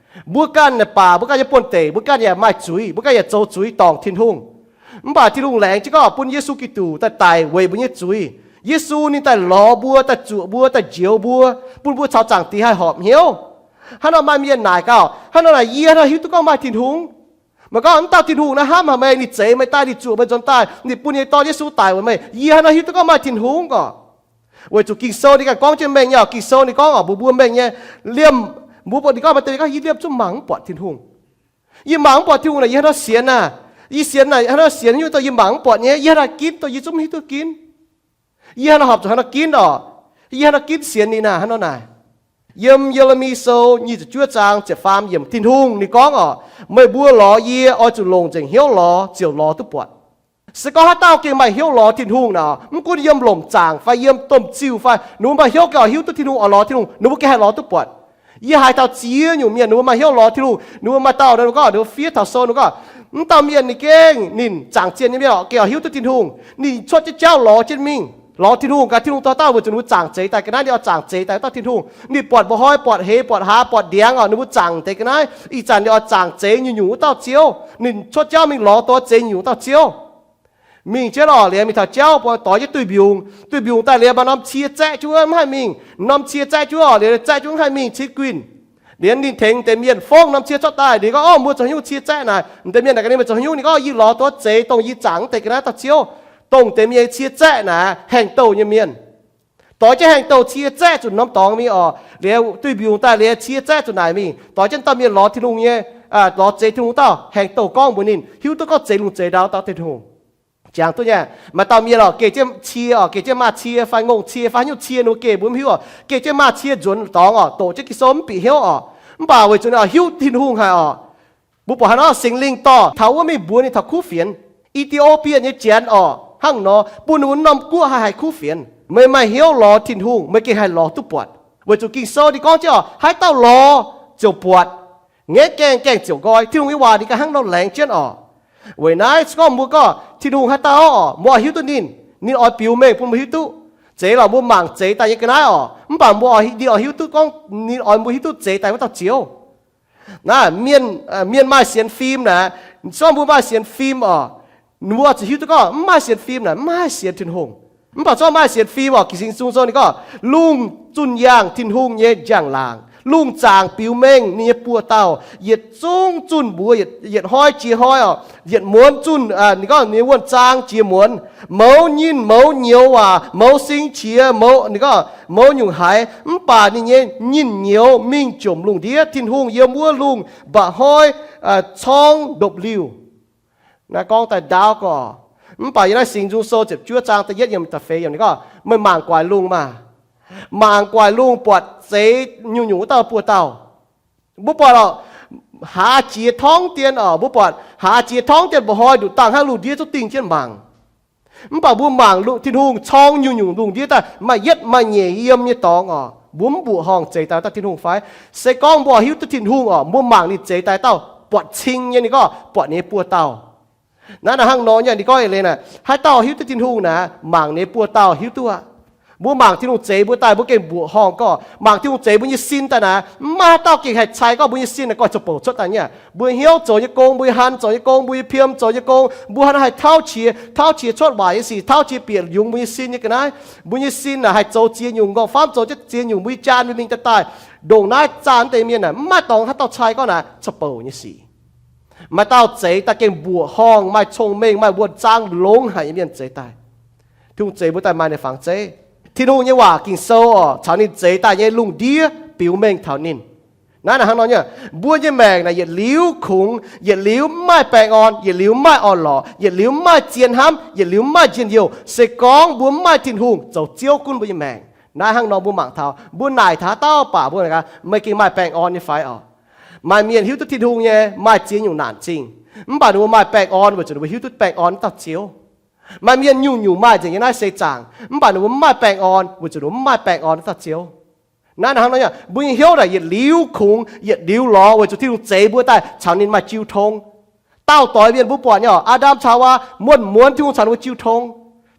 Mbuo ganh naaic baac mbuo ganh nyei buonv-deic, mbuo ganh yaac maaih zuiz, mbuo ganh yaac zoux zuiz dorngc Tin-Hungh. Mv baac Tin-Hungh laengz jienv gorngv bun Yesu Giduc daaih daic weic mbuo nyei zuiz. Yesu ninh daaih lorz mbuo, daaih zuoqc mbuo, daaih njoux mbuo, bun mbuo caux Zaangc Diex haih horpc hnyouv. Hnangv nor maaih mienh naaic gaax, hnangv nor naaic yie hnangv haaix nor hiuv duqv gorngv maaih Tin-Hungh? Meih gorngv, mv dauh Tin-Hungh naaiv hnamv haic meih, ninh zeix meih daaih, ninh zuoqc meih nzuonx daaih, ninh bun ninh nyei Dorn Yesu daic weic meih. Yie hnangv haaix nor hiuv duqv gorngv maaih Tin-Hungh orqc? Weic zuqc Ging-Sou ninh ganh gorngv jienv mengh nyei oc. Ging-Sou ninh gorngv oc, mbuox mbuo mengh nyei, liemh, mbuo buatc ninh gorngv maaih deix mienh gorngv, yie liemh zungv mangc mv buatc Tin-Hungh. Yie mangc mv buatc Tin-Hungh naaic, yie hnangv haaix nor sienx naaic? Yie sienx naaic hnangv haaix nor sienx, nyungc dongh yie mangc mv buatc nyei, yie hnangv haaix nor ginv dongh yie zungv mv hiuv duqv ginv. Yie hnangv haaix nor horpc zuqc hnangv nor ginv orqc? Yie hnangv haaix nor ginv sienx ninh naaic hnangv nor naaic? Yiem Ye^le^mi Sou nyic ziepc juov zaang ziepc faam yiemc, Tin-Hungh ninh gorngv orqc, meih mbuo lorz yie oix zuqc longc nzengc hnyouv lorz ziouc lorz duqv buatc. Se gorngv haaix dauh gengh maaih hnyouv lorz Tin-Hungh naaic, mv gunv yiem lomc zaangc fai yiem domh ziuh fai, ninh mbuo maaih hnyouv gengh oix hiuv duqv Tin-Hungh, oix lorz Tin-Hungh, ninh mbuo gengh haih lorz duqv buatc. Yie haiz taux ziex nyungc mienh ninh mbuo maaih hnyouv lorz Tin-Hungh, ninh mbuo maaih dauh ninh mbuo gorngv, ninh mbuo fiev taux sou ninh gorngv, mv dauh mienh ninh gengh ninh zaangc zienh nyei mienh oc, gengh oix hiuv duqv Tin-Hungh. Ninh cuotv jienv jauv lorz jienv mingh, lorz Tin-Hungh gaax, Tin-Hungh dorh dauh weic zuqc ninh mbuo zaangc zeix daaih ga'naaiv, ninh oix zaangc zeix daaih wuov dauh Tin-Hungh. Ninh buatc mba'hnoi, buatc heix, buatc hlaax, buatc ndiangx oc, ninh mbuo zaangc deix ga'naaiv. Ih zanc ninh oix zaangc zeix nyungc-nyungc wuov dauh Ziouv. Ninh cuotv jauv mingh lorz dongh zeix nyungc-nyungc wuov dauh Ziouv. Mingh jienv oc, liuz mingh taux jauv, doix jienv duih mbiungc. Duih mbiungc daaih liuz maaih norm cie zaeqv jienv wuov mv haih mingh. Norm cie zaeqv jienv wuov oc, liuz zaeqv jienv wuov mv haih mingh cin guinh. Liuz ninh tengx deix mienh fongv norm cie cuotv daaih. Ninh gorngv, Orv, mbuo zoux haaix nyungc cie zaeqv naaic? Deix mienh naaic gaax ninh, Meih zoux haaix nyungc? Ninh gorngv, Yie lorz dongh zeix dongh yie zaangc deix ga'naaiv dauh Ziouv. Dongh deix mienh cie zaeqv naaic haengh douh nyei mienh. Doix jienv haengh douh cie zaeqv zuqc norm dorngx mingh oc. Liuz duih mbiungc daaih liuz cie zaeqv zuqc naaic mingh. Doix jienv dauh mienh lorz Tin-Hungh nyei, lorz zeix Tin-Hungh dauh haengh douh gorngv mbuox ninh, hiuv duqv gorngv zeix lungh zeix ndau dauh Tin-Hungh. Jangx duqv nyei, maaih dauh mienh oc, geh jienv cie oc, geh jienv maaz-cie fai ngongh cie fai haaix nyungc cie ninh mbuo geh mbuo mv hiuv oc, geh jienv maaz-cie nzuonx dorngx oc, doqc jienv Ging-Sou mv bieqc hnyouv oc. Mv baac weic zuqc ninh oix hiuv Tin-Hungh haic oc. Mbuo buatc haaix nor Singx Lingh dorh taux wuov mingh mbuox ninh taux kuv fienx, E^ti^o^bie nyei janx oc, hnangv nor bun ninh mbuo norm guoqv haih haiz kuv fienx. Meih maaih hnyouv lorz Tin-Hungh, meih gengh haih lorz duqv buatc. Weic zuqc Ging-Sou ninh gorngv jienv oc, haaix dauh lorz ziouc buatc, ngaeqv gaengh, gaengh ziouc nqoi. Tin-Hungh nyei waac ninh ganh hnangv nor laengz jienv oc. Weic naaiv se gorngv mbuo gorngv Tin-Hungh haaix dauh oc, mbuo oix hiuv duqv ninh, ninh oix biux mengh bun mbuo hiuv duqv. Zeiz lorqc, mbuo mangc zeix daaih nyei ga'naaiv oc, mv baac mbuo oix, ninh oix hiuv duqv gorngv, ninh oix mbuo hiuv duqv zeix daaih wuov dauh Ziouv. Naaiv mienh, mienh maaih sienx fim naaic, se gorngv mbuo maaih sienx fim oc, mbuo zuqc hiuv duqv gorngv mv maaih sienx fim naaic mv haih sienx Tin-Hungh. Mv baac se gorngv maaih sienx fim oc, Ging-Sou sou ninh gorngv, lungh zunh yaangh Tin-Hungh nyei njang-laangc, lungh zaangc biux mengh ninh nyei buoz-dauh, yietc zungv zunh mbuox, yietc hnoi jiex hnoi oc, yietc muonz zunh, ninh gorngv ninh nyei wuonh zaang jiex muonz, mouz nyinh mouz nyouz waac, mouz sing qiex, mouz, ninh gorngv mouz nyungc haiz, mv baac ninh nyei nyinh nyouz mingh jomc lungh ndiev, Tin-Hungh yiem wuov lungh mba'hnoi corngv ndopv-liuh. Naaiv gorngv daaih ndaauv gorx. Mv baac yiem naaiv Singx Nzung Sou ziepc juov zaang da'yietv yiem da'feix yiem ninh gorngv, meih mangc guaix lungh maah! Mangc guaix lungh buatc zeix nyungc-nyungc wuov dauh buoz-dauh. Mbuo buatc oc, haaz jiex torngv dien oc, mbuo buatc haaz jiex torngv dien mba'hnoi nduqc dangh hnangv lungh ndiev zungv dingh jienv mangc. Mv baac mbuo mangc Tin-Hungh corng nyungc-nyungc lungh ndiev daaih maaih yietv maaih nyeic yiem nyei dorngx oc, mbuo mv mbuoqc horngh zeix daaih dauh Tin-Hungh fai? Se gorngv mbuo oix hiuv duqv Tin-Hungh oc, mbuo mangc ninh zeix daaih dauh buatc cing nyei, ninh gorngv buatc ninh nyei buoz-dauh. Naaiv naaic hnangv nor nyei, ninh gorngv eix leiz naaic, haaix dauh hiuv duqv Tin-Hungh naaic, mangc ninh nyei buoz-dauh hiuv duqv aqv. Mbuo mangc Tin-Hungh zeix mbuo daaih mbuo gengh mbuoqc horngh gorngv, mangc Tin-Hungh zeix mbuo nyei sin daaih naaic, mv maaih haaix dauh gengh haih cai gorngv mbuo nyei sin naaic gorngv zoux bouc cuotv daaih nyei. Mbuo hnyouv zoux nyei gong, mbuo nyei han zoux nyei gong, mbuo nyei piemh zoux nyei gong, mbuo haaix nor haih tauv qiex, tauv qiex cuotv waaic nyei sic, tauv qiex bieqc yungz mbuo nyei sin nyei ga'naaiv. Mbuo nyei sin naaic haih zoux ziex nyungc, nqorngv-famv zoux jienv ziex nyungc, mbuo nyei jaan mingh daaih daaih. Ndongc naaiv zaah deix mienh naaic, mv maaih dorngx haaix dauh cai gorngv naaic zoux bouc nyei sic. Maaih dauh zeix daaih gengh mbuoqc horngh, maaih cong-mengh, maaih wuonh zaang longx haic nyei mienh zeix daaih. Tin-Hungh zeix mbuo daaih maaih ninh nyei fangx zeiv. Tin-Hungh nyei waac Ging-Sou oc, caux ninh zeix daaih nyei lungh ndiev biux mengh taux ninh. Naaiv naaic hnangv nor nyei, mbuo nyei maengc naaic yietc liuz kungx, yietc liuz mv maaih baengh orn, yietc liuz mv maaih orn-lorqc, yietc liuz mv maaih zien hnamv, yietc liuz mv maaih njien-youh. Se gorngv mbuo mv maaih Tin-Hungh zoux Ziouv gunv mbuo nyei maengc, naaiv hnangv nor mbuo mangc taux, mbuo naaic taux haaix dauh baac mbuo, meih gengh maaih baengh orn nyei fai oc? Maaih mienh hiuv duqv Tin-Hungh nyei maaih ziex nyungc naanc zingh, mv baac ninh mbuo maaih baengh orn weic zuqc ninh mbuo hiuv duqv baengh orn wuov dauh Ziouv. Maaih mienh nyungc-nyungc maaih nzengc yiem naaiv seix zaangc, mv baac ninh mbuo mv maaih baengh orn, weic zuqc ninh mbuo mv maaih baengx orn wuov dauh Ziouv. Naaiv hnangv nor, mbuo nyei hnyouv naaic yietc liuz kungx, yietc liuz lorz weic zuqc Tin-Hungh zeix mbuo daaih caux ninh maaih jiu tong. Daauh doix mienh mbuo buatc nyei oc, Aa^ndam caux Haawaa, muonz-muonz Tin-Hungh caux ninh mbuo jiu tong.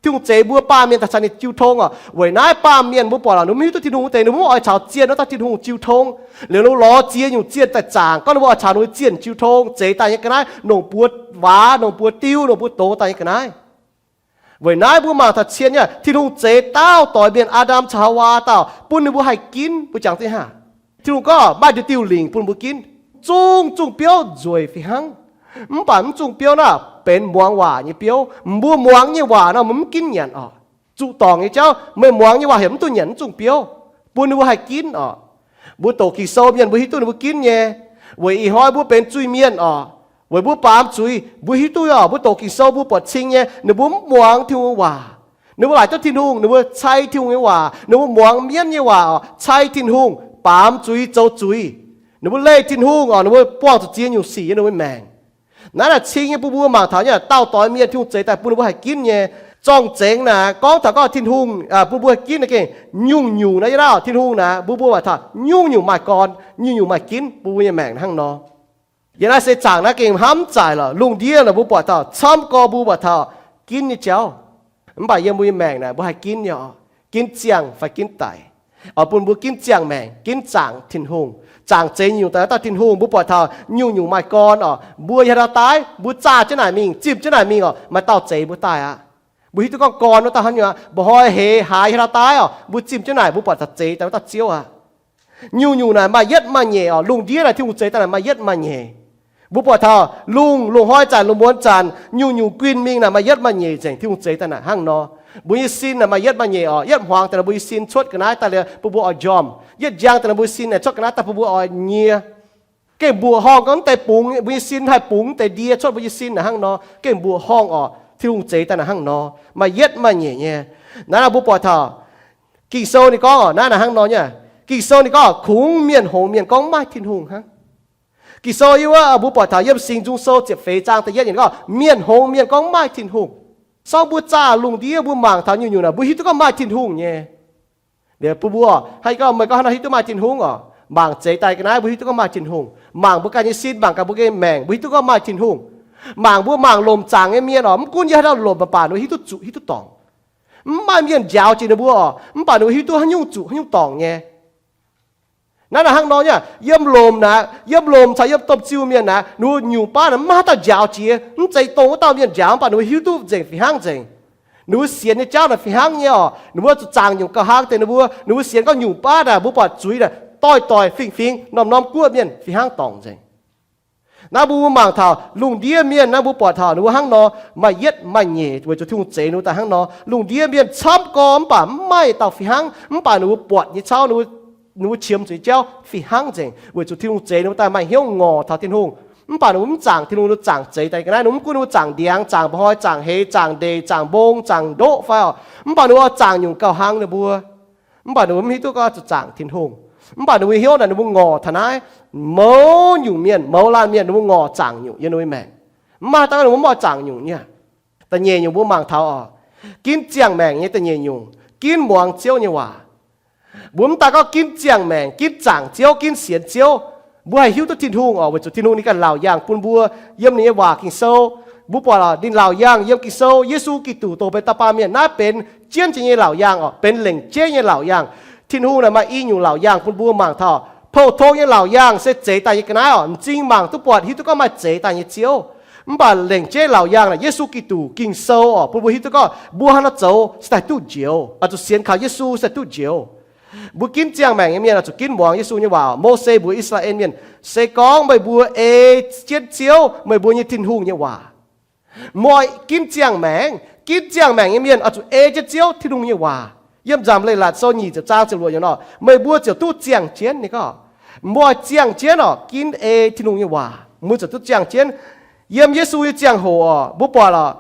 Tin-Hungh zeix mbuo baamh mienh daaih caux ninh jiu tong oc. Weic naaiv baamh mienh mbuo buatc lorqc, ninh mbuo mv hiuv duqv Tin-Hungh wuov deix, ninh mbuo mv oix caux zienh wuov dauh Tin-Hungh jiu tong. Liuz ninh mbuo lorz ziex nyungc zienh daaih zaangc, gorngv ninh mbuo oix caux ninh mbuo zienh jiu tong, zeix daaih nyei ga'naaiv, longc buoz waac, longc buoz diuv, longc buoz doz daaih nyei ga'naaiv. Weic naaiv mbuo mangc taux cien nyei, Tin-Hungh zeix daauh doix mienh, Aa^ndam caux Haawaa dauh, bun ninh mbuo haih ginv. Mbuo jangx zinh hnangv, Tin-Hungh gorngv maaih diuh diuh lingc bun mbuo ginv. Zungv zungv biouv nzueic fih hnangv. Mv baac mv zungv biouv naaiv benx muangx waac nyei biouv. Mbuo muangx nyei waac nor, mbuo mv ginv nyanc oc. Zuqc dorngc nyei jauv, meih muangx nyei waac heuc mv duqv nyanc, mv zungh biouv, bun ninh mbuo haih ginv oc. Mbuo doqc Ging-Sou mienh mbuo hiuv duqv ninh mbuo ginv nyei. Weic ih hnoi mbuo benx zuiz-mienh oc, weic mbuo baamz zuiz, mbuo hiuv duqv oc, mbuo doqc Ging-Sou mbuo buatc cing nyei, ninh mbuo mv muangx Tin-Hungh waac. Ninh mbuo laaic duqv Tin-Hungh, ninh mbuo cai Tin-Hungh nyei waac, ninh mbuo muangx mienv nyei waac oc, cai Tin-Hungh, baamz zuiz, zoux zuiz. Ninh mbuo leih Tin-Hungh oc, ninh mbuo buangh zuqc ziex nyungc sic yiem ninh mbuo maengc. Naaiv naaic cing nyei bun mbuo mangc taux nyei, daauh doix mienh Tin-Hungh zeix daaih bun ninh mbuo haih ginv nyei. Zorng-zengx naaic gorngv taux gorngv Tin-Hungh bun mbuo haih ginv naaiv gengh nyungc-nyungc naaiv, yie naaiv Tin-Hungh naaic bun mbuo buatc taux nyungc-nyungc maaih gorn, nyungc-nyungc maaih ginv bun mbuo nyei maengc hnangv nor. Yiem naaiv seix zaangc naaiv gengh hnamv zaaic lorqc. Lungh ndiev naaic mbuo buatc taux camv gorx mbuo buatc taux ginv nyei jauv. Mv baac yiem mbuo nyei maengc naaic mbuo haih ginv nyei oc. Ginv ziangh fai ginv daic, oix bun mbuo ginv ziangh maengc, ginv zaangc Tin-Hungh, zaangc zeix nyungc daaih wuov dauh Tin-Hungh. Mbuo buatc taux nyungc-nyungc maaih gorn oc. Mbuo yiem haaix dauh daaih, mbuo zaah jienv naaic mingh, zimh jienv naaic mingh oc, maaih dauh zeix mbuo daaih aqv. Mbuo hiuv duqv gorngv gorn wuov dauh hnangv nyungc aqv. Mba'hnoi heix haaix yiem haaix dauh daaih oc, mbuo zimh jienv naaic, mbuo buatc taux zeix daaih wuov dauh Ziouv aqv. Nyungc-nyungc naaic maaih yietv maaih nyeic oc. Lungh ndiev naaic Tin-Hungh zeix daaih naaic maaih yietv maaih nyeic. Mbuo buatc taux lungh, lungh hnoi zanc, lungh muonz zanc, nyungc-nyungc guinh mingh naaic maaih yietv maaih nyeic nzengc. Tin-Hungh zeix daaih naaic hnangv nor. Mbuo nyei sin naaic maaih yietv maaih nyeic oc. Yietv hmuangx daaih naaic mbuo nyei sin cuotv ga'naaiv daaih liuz bun mbuo oix njormh. Yietv njang daaih naaic mbuo nyei sin naaic cuotv ga'naaiv daaih bun mbuo oix nyie. Gengh mbuoqc horngh gorngv mv deix bungx, mbuo nyei sin haih bungx mv deix ndie cuotv mbuo nyei sin naaic hnangv nor. Gengh mbuoqc horngh oc. Tin-Hungh zeix daaih naaic hnangv nor, maaih yietv maaih nyeic nyei. Naaiv naaic mbuo buatc taux Ging-Sou ninh gorngv oc, naaiv naaic hnangv nor nyei. Ging-Sou ninh gorngv kungx mienh hngongx mienh gorngv mv maaih Tin-Hungh hnangv. Ging-Sou yiem wuov mbuo buatc taux yiem Singx Nzung Sou ziepc feix zaang da'yietv nyei gorngv mienh hngongx mienh gorngv mv maaih Tin-Hungh. Sorng mbuo zaah lungh ndiev mbuo mangc taux nyungc-nyungc naaic mbuo hiuv duqv gorngv maaih Tin-Hungh nyei. Liuz bun mbuo, hnangv gorngv meih gorngv hnangv hiuv duqv maaih Tin-Hungh oc, mangc zeix daaih ga'naaiv mbuo hiuv duqv gorngv maaih Tin-Hungh. Mangc mbuo ganh nyei sin, mangc ganh mbuo ganh maengc, mbuo hiuv duqv gorngv maaih Tin-Hungh. Mangc mbuo mangc lomc zaangc nyei mienh oc, mv gunv yiem haaix dauh lomc mv baac ninh mbuo hiuv duqv zuqc hiuv duqv dorngc. Mv maaih mienh njaaux jiex ninh mbuo oc, mv baac ninh mbuo hiuv duqv haaix nyungc zuqc haaix nyungc dorngc nyei. Naaiv naaic hnangv nor nyei, yiem lomc naaic, yiem lomc caux yiem domh ziuh mienh naaic, ninh mbuo nyungc baav naaic mv maaih haaix dauh njaaux jiex. Mv zeiz dongh wuov dauh mienh njaaux, mv baac ninh mbuo hiuv duqv nzengc fih hnangv nzengc. Ninh mbuo sienx nyei jauv naaic fih hnangv nyei oc. Ninh mbuo zuqc zaangc nyungc gauh hnangv deix ninh mbuo. Ninh mbuo sienx gorngv nyungc baav naaic mbuo buatc zuiz naaic doix-doix fingx-fingx norm-norm guoqv mienh fih hnangv dorngc nzengc. Naaiv mbuo mangc taux lungh ndiev mienh naaiv mbuo buatc taux ninh mbuo hnangv nor, maaih yietv maaih nyeic weic zuqc Tin-Hungh zeix ninh mbuo daaih hnangv nor. Lungh ndiev mienh camv gorx mv baac mv maaih dauh fih hnangv, mv baac ninh mbuo buatc nyei cauv, ninh mbuo qiemx zuqc nyei jauv fih hnangv nzengc weic zuqc Tin-Hungh zeix ninh mbuo daaih maaih hnyouv ngorc taux Tin-Hungh. Mv baac ninh mbuo mv zaangc Tin-Hungh, ninh mbuo zaangc zeix daaih ga'naaiv, ninh mbuo mv gunv ninh mbuo zaangc ndiangx, zaangc mba'hnoi, zaangc heix, zaangc ndeic, zaangc mbong, zaangc ndoqv fai oc, mv baac ninh mbuo zaangc nyungc gauh hnangv ninh mbuo. Mv baac ninh mbuo mv hiuv duqv gorngv zuqc zaangc Tin-Hungh. Mv baac ninh mbuo hnyouv naaic ninh mbuo ngorc taux naaiv. Mouz nyungc mienh, mouz laanh mienh ninh mbuo ngorc zaangc nyungc yiem ninh mbuo maengc. Mv maaih dangh ninh mbuo mv oix zaangc nyungc nyei. Da'nyeic nyungc mbuo mangc taux oc, ginv ziangh maengc nyei da'nyeic nyungc, ginv muangx Ziouv nyei waac. Mbuo mv daaih gorngv ginv ziangh maengc, ginv zaangc Ziouv, ginv sienx Ziouv, mbuo haih hiuv duqv Tin-Hungh oc, weic zuqc Tin-Hungh ninh ganh laauc yaangh bun mbuo yiem ninh nyei waac Ging-Sou. Mbuo buatc oc, ninh laauc yaangh yiem Ging-Sou, Yesu Giduc dongh benx dauh baamh mienh. Naaiv benx jienv jiex nyei laauc yaangh oc, benx lengc jeiv nyei laauc yaangh. Tin-Hungh naaic maaih i nyungc laauc yaangh bun mbuo mangc taux. Pou-tong nyei laauc yaangh se zeix daaih nyei ga'naaiv oc, m'zing mangc duqv buatc hiuv duqv gorngv maaih zeix daaih nyei Ziouv. Mv baac lengc jeiv laauc yaangh naaic Yesu Giduc, Ging-Sou oc, bun mbuo hiuv duqv gorngv mbuo haaix nor zoux se daaih duqv njoux, oix zuqc sienx kaux Yesu se daaih duqv njoux. Mbuo ginv ziangh maengc nyei mienh oix zuqc ginv muangx Yesu nyei waac. Mose mbuox I^saa^laa^en Mienh, se gorngv meih mbuo ei jienv Ziouv, meih mbuo nyei Tin-Hungh, nyei waac. Mv oix ginv ziangh maengc. Ginv ziangh maengc nyei mienh oix zuqc ei jienv Ziouv Tin-Hungh nyei waac. Yiem Nzamc Leiz-Latc Sou nyic ziepc zaang ziepc luoqc yiemc nor, meih mbuo ziouc duqv ziangh jienv. Ninh gorngv, mv oix ziangh jienv oc, ginv ei Tin-Hungh nyei waac, mbuo ziouc duqv ziangh jienv. Yiem Yesu nyei ziangh hoc oc, mbuo buatc oc,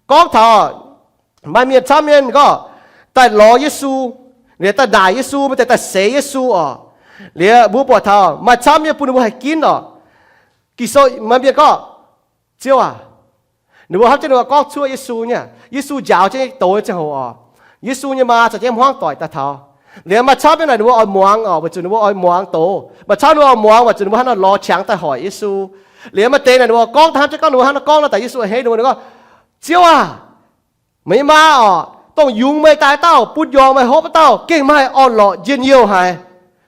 gorngv taux maaih mienh camv mienh gorngv daaih lorz Yesu, liuz daaih naaic Yesu, maaih deix daaih seix Yesu oc. Liuz mbuo buatc taux maaih camv mienh bun ninh mbuo haih ginv oc. Ging-Sou maaih mienh gorngv, Ziouv aac, Ninh mbuo hnamv jienv ninh mbuo gorngv cuotv Yesu nyei, Yesu njaaux jienv douz nyei ziangh hoc oc, Yesu nyei maa caux jienv hmuangv doic daaih taux. Liuz maaih camv nyei naaic ninh mbuo oix muangx oc, weic zuqc ninh mbuo oix muangx doz. Maaih camv ninh mbuo oix muangx weic zuqc ninh mbuo hnangv nor lorz qangx daaih hoic Yesu. Liuz maaih deix naaic ninh mbuo gorngv hnamv jienv gorngv ninh mbuo hnangv nor gorngv nor daaih Yesu a'hneiv ninh mbuo gorngv, Ziouv aah! Meih nyei maa oc, dongh yungz meih daaih dauh, bun yaac meih hopv dauh, gengh maaih orn-lorqc njien-youh haic.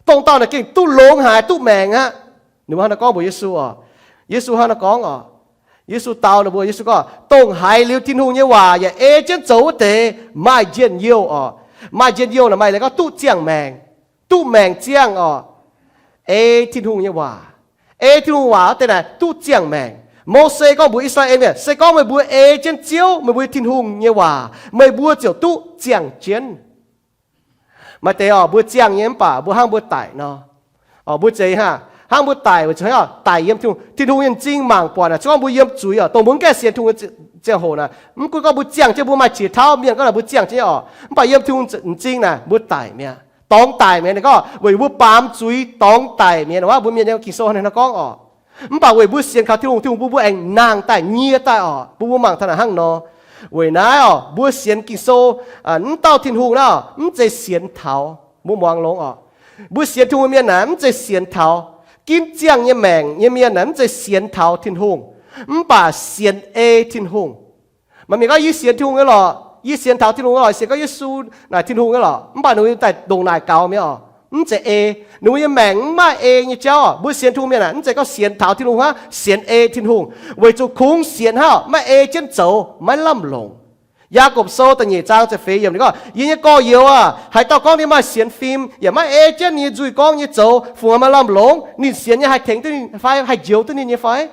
Dongh dauh naaic gengh duqv longx haic, duqv maengc aqv. Ninh mbuo hnangv nor gorngv mbuox Yesu oc. Yesu hnangv nor gorngv oc. Yesu dau ninh mbuo, Yesu gorngv, Dongh haiz liuz Tin-Hungh nyei waac yaac ei jienv zoux wuov deix maaih njien-youh oc. Maaih njien-youh naaic maaih leiz gorngv duqv ziangh maengc, duqv maengc ziangh oc. Ei Tin-Hungh nyei waac. Ei Tin-Hungh waac wuov deix naaic duqv ziangh maengc. Mose gorngv mbuox I^saa^laa^en mienh, Se gorngv meih mbuo ei jienv Ziouv, meih mbuo Tin-Hungh nyei waac, meih mbuo ziouc duqv ziangh jienv. Maaih deix oc, mbuo ziangh nyei mv baac mbuo hnangv mbuo daic nor. Mbuo zeiz hnangv, hnangv mbuo daic weic zuqc daic yiem Tin-Hungh, Tin-Hungh nyei m'zing mangc buatc naaic, se gorngv mbuo yiem zuiz oc, dongh mbuo mv gaengh sienx Tin-Hungh nyei ziangh hoc naaic, mv gunv gorngv mbuo ziangh jienv mbuo maaih qiex tauv mienh gorngv naaic mbuo ziangh jienv oc, mv baac yiem Tin-Hungh m'zing naaic mbuo daic mi'aqv, dorngx daic mi'aqv. Ninh gorngv weic mbuo baamz zuiz dorngx daic mi'aqv. Waac mbuo Mienh nyei Ging-Sou hnangv naaiv gorngv oc. Mv baac weic mbuo sienx kaux Tin-Hungh, Tin-Hungh bun mbuo aengx nangh daaih nyie daaih oc, bun mbuo mangc taux naaic hnangv nor. Weic naaiv oc, mbuo sienx Ging-Sou, mv dauh Tin-Hungh naaiv mv zeiz sienx taux, mbuo muangx longx oc. Mbuo sienx Tin-Hungh mienh naaic mv zeiz sienx taux, ginv ziangh nyei maengc nyei mienh naaic mv zeiz sienx taux Tin-Hungh, mv baac sienx ei Tin-Hungh. Maaih mienh gorngv, Yie sienx Tin-Hungh nyei lorqc, yie sienx taux Tin-Hungh nyei lorqc, sienx gorngv Yesu naaic Tin-Hungh nyei lorqc, mv baac ninh mbuo daaih ndongc naaic gaux mi'aqv oc. Mv zeiz ei, ninh mbuo nyei maengc mv maaih ei nyei jauv oc. Mbuo sienx Tin-Hungh mienh naaic mv zeiz gorngv sienx taux Tin-Hungh hnangv, sienx ei Tin-Hungh, weic zuqc kungx sienx hnangv maiv ei jienv zoux maiv lamh longc. Yaakob Sou da'nyeic zaang ziepc feix yiemc ninh gorngv, Yie nyei gorx-youz aah! Haaix dauh gorngv ninh maaih sienx fim yaac maiv ei jienv ninh nyei nzuih gorngv nyei zoux, fungc maaih lamh longc? Ninh sienx nyei haih tengx duqv ninh fai? Haih njoux duqv ninh nyei fai?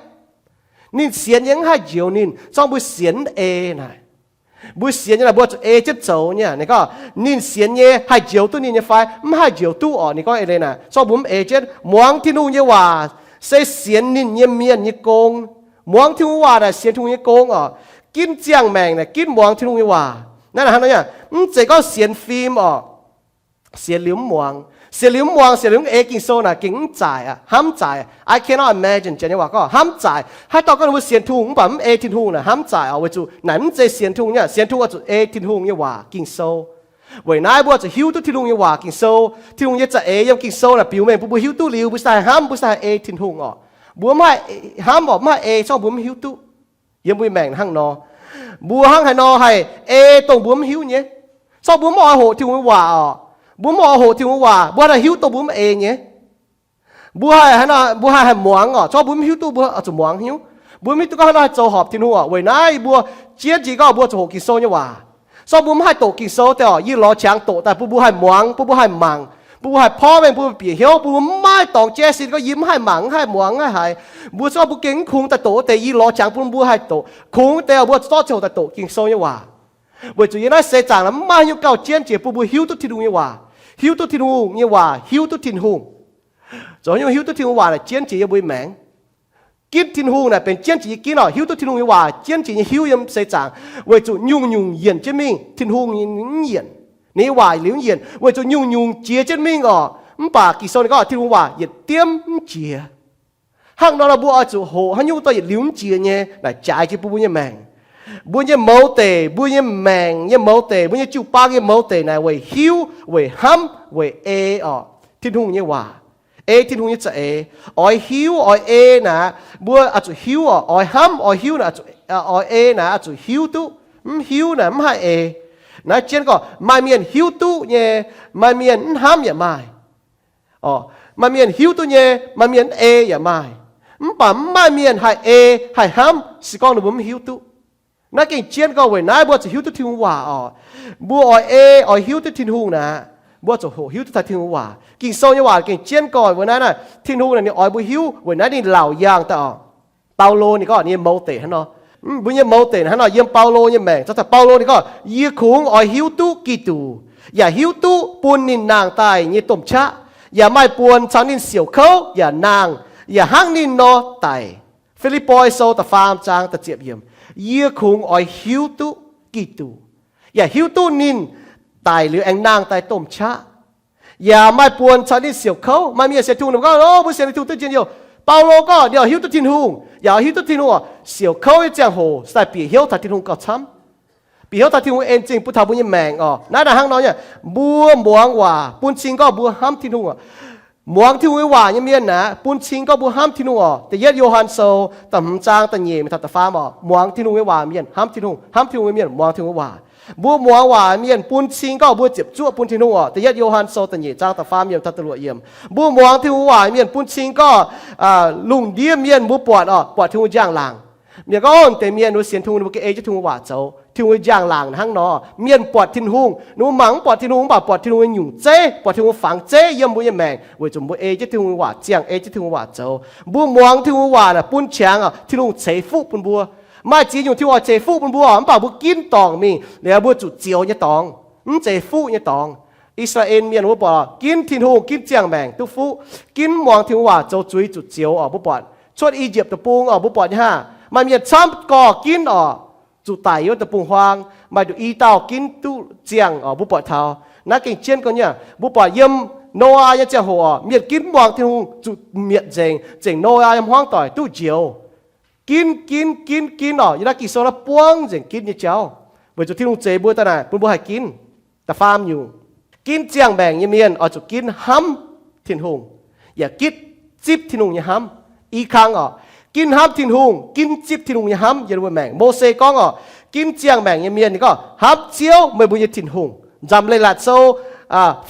Ninh sienx nyei mv haih njoux ninh, zorngv mbuo sienx mv ei naaic. Mbuo sienx nyei naaic mbuo zuqc ei jienv zoux nyei. Ninh gorngv ninh sienx nyei haih njoux duqv ninh nyei fai? Mv haih njoux duqv oc. Ninh gorngv ei leiz naaic zorngv mbuo mv ei jienv. Muangx Tin-Hungh nyei waac se sienx ninh nyei mienh nyei gong. Muangx Tin-Hungh waac naaic sienx Tin-Hungh nyei gong oc. Ginv ziangh maengc naaic ginv muangx Tin-Hungh nyei waac. Naaiv hnangv nor, mv zeiz gorngv sienx fim oc, sienx liuz mv muangx. Sienx liuz mv muangx, sienx liuz mv ei Ging-Sou naaic gengh mv zaaic aqv, hnamv zaaic. I cannot imagine, janx nyei waac gorngv hnamv zaaic. Haaix dauh gorngv ninh mbuo sienx Tin-Hungh mv baac mv ei Tin-Hungh naaic hnamv zaaic oc, weic zuqc naaic mv zeiz sienx Tin-Hungh nyei. Sienx Tin-Hungh oix zuqc ei Tin-Hungh nyei waac Ging-Sou. Weic naaiv mbuo zuqc hiuv duqv Tin-Hungh nyei waac Ging-Sou. Tin-Hungh nyei za'eix yiem Ging-Sou naaic biux mengh bun mbuo hiuv duqv liuz, mbuo se haih hnamv, mbuo se haih ei Tin-Hungh oc. Mbuo mv haih hnamv oc, mv haih ei, zorngv mbuo mv hiuv duqv. Yiem mbuo nyei maengc hnangv nor, mbuo hnangv haaix nor haih ei dongh mbuo mv hiuv nyei? Zorngv mbuo mv oix hoqc Tin-Hungh nyei waac oc. Mbuo mv oix hoqc Tin-Hungh nyei waac, mbuo haih hiuv dongh mbuo mv ei nyei. Mbuo haih, mbuo haih haih muangx oc. Zorngv mbuo mv hiuv duqv, mbuo zuqc muangx hiuv. Mbuo mv hiuv duqv gorngv haaix nor haih zoux horpc Tin-Hungh oc. Weic naaiv yie mbuo jienv jiex gorngv mbuo zuqc hoqc Ging-Sou nyei waac. Zorngv mbuo mv haih doqc Ging-Sou deix oc, yie lorz qangx doqc daaih bun mbuo haih muangx, bun mbuo haih mangc, bun mbuo haih porv mengh, bun mbuo bieqc hnyouv, bun mbuo mv maaih dorngx jaiv sin gorngv yie mv haih mangc, mv haih muangx, mv haih haiz. Mbuo zorngv mbuo gengh mv kungx daaih doqc wuov deix, yie lorz qangx bun mbuo haih doqc. Kungx wuov deix mbuo zorqv ziangh hoc daaih doqc Ging-Sou nyei waac. Weic zuqc yiem naaiv seix zaangc naaic mv maaih haaix nyungc gauh jienv jiex bun mbuo hiuv duqv Tin-Hungh nyei waac. Hiuv duqv Tin-Hungh nyei waac, hiuv duqv Tin-Hungh. Zoux haaix nyungc hiuv duqv Tin-Hungh waac naaic jienv jiex yiem mbuo nyei maengc. Ginv Tin-Hungh naaic benx jienv jiex nyei ginv oc. Hiuv duqv Tin-Hungh nyei waac jienv jiex nyei hiuv yiem seix zaangc, weic zuqc nyungc-nyungc yienc jienv mingh, Tin-Hungh mv yienc. Ninh nyei waac liuz mv yienc, weic zuqc nyungc-nyungc jiex jienv mingh oc. Mv baac Ging-Sou ninh gorngv Tin-Hungh waac yietc diemv mv jiex. Hnangv nor, mbuo oix zuqc hoqc haaix nyungc dongh yietc liuz mv jiex nyei naaic jaaix jienv bun mbuo nyei maengc. Mbuo nyei mouz deic, mbuo nyei maengc nyei mouz deic, mbuo nyei jiu-baang nyei mouz deic naaic weic hiuv, weic hnamv, weic ei oc Tin-Hungh nyei waac. Ei Tin-Hungh nyei za'eix. Oix hiuv, oix ei naaic, mbuo oix zuqc hiuv oc. Oix hnamv, oix hiuv naaic, oix ei naaic oix zuqc hiuv duqv. Mv hiuv naaic mv haih ei. Naaiv jienv gorngv maaih mienh hiuv duqv nyei, maaih mienh mv hnamv yaac maaih. Maaih mienh hiuv duqv nyei, maaih mienh mv ei yaac maaih. Mv baac mv maaih mienh haih ei, haih hnamv se gorngv ninh mbuo mv hiuv duqv. Naaiv gengh jienv gorngv weic naaiv mbuo zuqc hiuv duqv Tin-Hungh waac oc. Mbuo oix ei, oix hiuv duqv Tin-Hungh naaic, mbuo zuqc hoqc hiuv duqv taux Tin-Hungh waac. Ging-Sou nyei waac gengh jienv gorngv weic naaiv naaic, Tin-Hungh naaic ninh oix mbuo hiuv weic naaiv ninh laauc yaangh daaih oc. Baulo ninh gorngv ninh nyei mouz deic hnangv nor. Mbuo nyei mouz deic hnangv nor, yiem Baulo nyei maengc, caux Baulo ninh gorngv, Yie kungx oix hiuv duqv Giduc, yaac hiuv duqv bun ninh nangh daaih nyei domh qaqv, yaac maaih buonc caux ninh siouc kouv yaac nangh, yaac hnangv ninh nor daic. Fi^lipv^poi Sou da'faam zaang da'ziepc yiemc. Yie kungx oix hiuv duqv Giduc, yaac hiuv duqv ninh daic liuz aengx nangh daaih domh qaqv, yaac maaih buonc caux ninh siouc kouv. Maaih mienh sienx Tin-Hungh ninh gorngv, O, mbuo sienx Tin-Hungh duqv njien-youh. Baulo gorngv ninh oix hiuv duqv Tin-Hungh, yaac oix hiuv duqv Tin-Hungh oc, siouc kouv nyei ziangh hoc se daaih bieqc hnyouv taux Tin-Hungh gauh camv. Bieqc hnyouv taux Tin-Hungh en zingh bun taux mbuo nyei maengc oc. Naaiv naaic hnangv nor nyei, mbuo muangx waac bun cing gorngv mbuo hnamv Tin-Hungh oc. Muangx Tin-Hungh nyei waac nyei mienh aeqv, bun cing gorngv mbuo hnamv Tin-Hungh oc. Da'yietv Yo^han Sou da'hmz zaang da'nyeic mingh taux da'faam oc. Muangx Tin-Hungh nyei waac mienh hnamv Tin-Hungh, hnamv Tin-Hungh nyei mienh muangx Tin-Hungh nyei waac. Mbuo muangx waac mienh bun cing gorngv mbuo ziepc zuoqv bun Tin-Hungh oc. Da'yietv Yo^han Sou da'nyeic zaang da'faam yiem taux da'luoqc yiem. Mbuo muangx Tin-Hungh waac mienh bun cing gorngv lungh ndiev mienh mbuo buatc oc, buatc Tin-Hungh njang-laangc. Mienh gorngv, deix mienh mbuo sienx Tin-Hungh, ninh mbuo ga'ei jienv Tin-Hungh waac zoux. Tin-Hungh nyei njang-laangc hnangv nor, mienh buatc Tin-Hungh, ninh mbuo mangc mv buatc Tin-Hungh, mv baac buatc Tin-Hungh nyei nyungc zeiv, buatc Tin-Hungh fangx zeiv yiem mbuo nyei maengc, weic zuqc mbuo ei jienv Tin-Hungh nyei waac ziangh, ei jienv Tin-Hungh nyei waac zoux. Mbuo muangx Tin-Hungh nyei waac naaic bun qangx oc, Tin-Hungh ceix fuqv bun mbuo. Maaih ziex nyungc Tin-Hungh oix ceix fuqv bun mbuo oc, mv baac mbuo ginv dorngc mingh liuz mbuo zuqc zioux nyei dorngx, mv zeiz fuqv nyei dorngx. I^saa^laa^en Mienh wuov buatc ginv Tin-Hungh, ginv ziangh maengc duqv fuqv, ginv muangx Tin-Hungh waac zoux zuiz zuqc zioux oc. Mbuo buatc cuotv I^yipv Deic-Bung oc, mbuo buatc nyei haah, maaih mienh camv gorx ginv oc, zuqc daic yiem wuov deic-bung-huaang. Maaih nduqc i dauh ginv duqv ziangh oc, mbuo buatc taux naaiv gengh jienv gorngv nyei. Mbuo buatc yiem Noyaa nyei ziangh hoc oc, mienh ginv muangx Tin-Hungh zuqc mietc nzengc, zengc Noyaa yiem hmuangv doic duqv njoux. Ginv, ginv, ginv, ginv oc, yiem naaiv Ging-Sou naaiv buangv nzengc ginv nyei jauv, weic zuqc Tin-Hungh zeix mbuo daaih naaic bun mbuo haih ginv. Da'faam nyungc, ginv ziangh maengc nyei mienh oix zuqc ginv hnamv Tin-Hungh, yaac ginv zipv Tin-Hungh nyei hnamv. I kang oc, ginv hnamv Tin-Hungh, ginv zipv Tin-Hungh nyei hnamv yiem mbuo maengc. Mose gorngv oc, ginv ziangh maengc nyei mienh, ninh gorngv, hnamv Ziouv, meih mbuo nyei Tin-Hungh. Nzamc Leiz-Latc Sou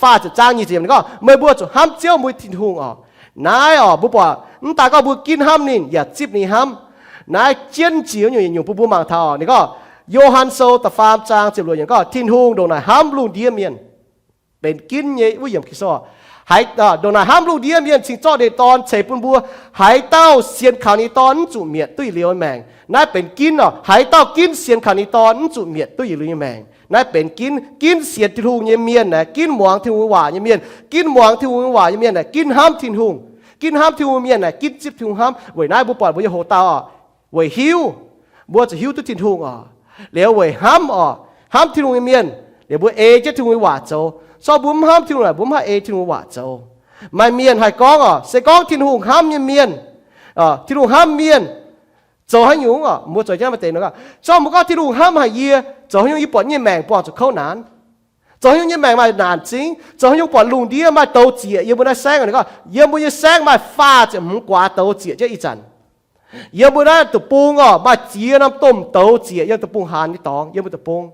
faah ziepc zaang nyic ziepc yiemc ninh gorngv, meih mbuo zuqc hnamv Ziouv, mbuo nyei Tin-Hungh oc. Naaiv oc, mbuo buatc mv daaih gorngv mbuo ginv hnamv ninh, yaac zipv ninh hnamv. Naaiv jienv jiex nyungc, nyungc bun mbuo mangc taux oc. Ninh gorngv, Yo^han Sou da'faam zaang ziepc luoqc yiemc gorngv, Tin-Hungh ndongc naaic hnamv lungh ndiev mienh. Benx ginv nyei wuov yiemc Ging-Sou. Haiz, ndongc naaic hnamv lungh ndiev mienh cingx zorqv ninh nyei Dorn ceix bun mbuo, haaix dauh sienx kaux ninh nyei Dorn mv zuqc mietc, duqv yietc liuz nyei maengc. Naaiv benx ginv oc. Haaix dauh ginv sienx kaux ninh nyei Dorn mv zuqc mietc, duqv yietc liuz nyei maengc. Naaiv benx ginv. Ginv sienx Tin-Hungh nyei mienh aeqv, ginv muangx Tin-Hungh nyei waac nyei mienh, ginv muangx Tin-Hungh nyei waac nyei mienh aeqv, ginv hnamv Tin-Hungh. Ginv hnamv Tin-Hungh nyei mienh aeqv, ginv zipv Tin-Hungh hnamv. Weic naaiv mbuo buatc mbuo nyei hoc dauh oc, weic hiuv, mbuo zuqc hiuv duqv Tin-Hungh oc, liuz weic hnamv oc, hnamv Tin-Hungh nyei mienh, liuz mbuo ei jienv Tin-Hungh nyei waac zoux. Sorng mbuo mv hnamv Tin-Hungh naaic, mbuo mv haih ei Tin-Hungh nyei waac zoux. Maaih mienh haih gorngv oc, se gorngv Tin-Hungh hnamv nyei mienh, Tin-Hungh hnamv mienh zoux haaix nyungc oc? Mbuo zoux jienv maaih deix nor, sorng mbuo gorngv Tin-Hungh hnamv haic yie, zoux haaix nyungc yie buatc nyei maengc buangh zuqc kouv naanc? Zoux haaix nyungc nyei maengc maaih naanc zingh? Zoux haaix nyungc buatc lungh ndiev maaih douz zieqc yiem mbuo naaiv saengv? Ninh gorngv, yiem mbuo nyei saengv maaih faah ziepc hmz guaax douz zieqc jienv ih zanc. Yiem mbuo naaiv deic-bung oc, maaih ziex norm domh douz zieqc yiem deic-bung-haanz nyei dorngx yiem mbuo deic-bung.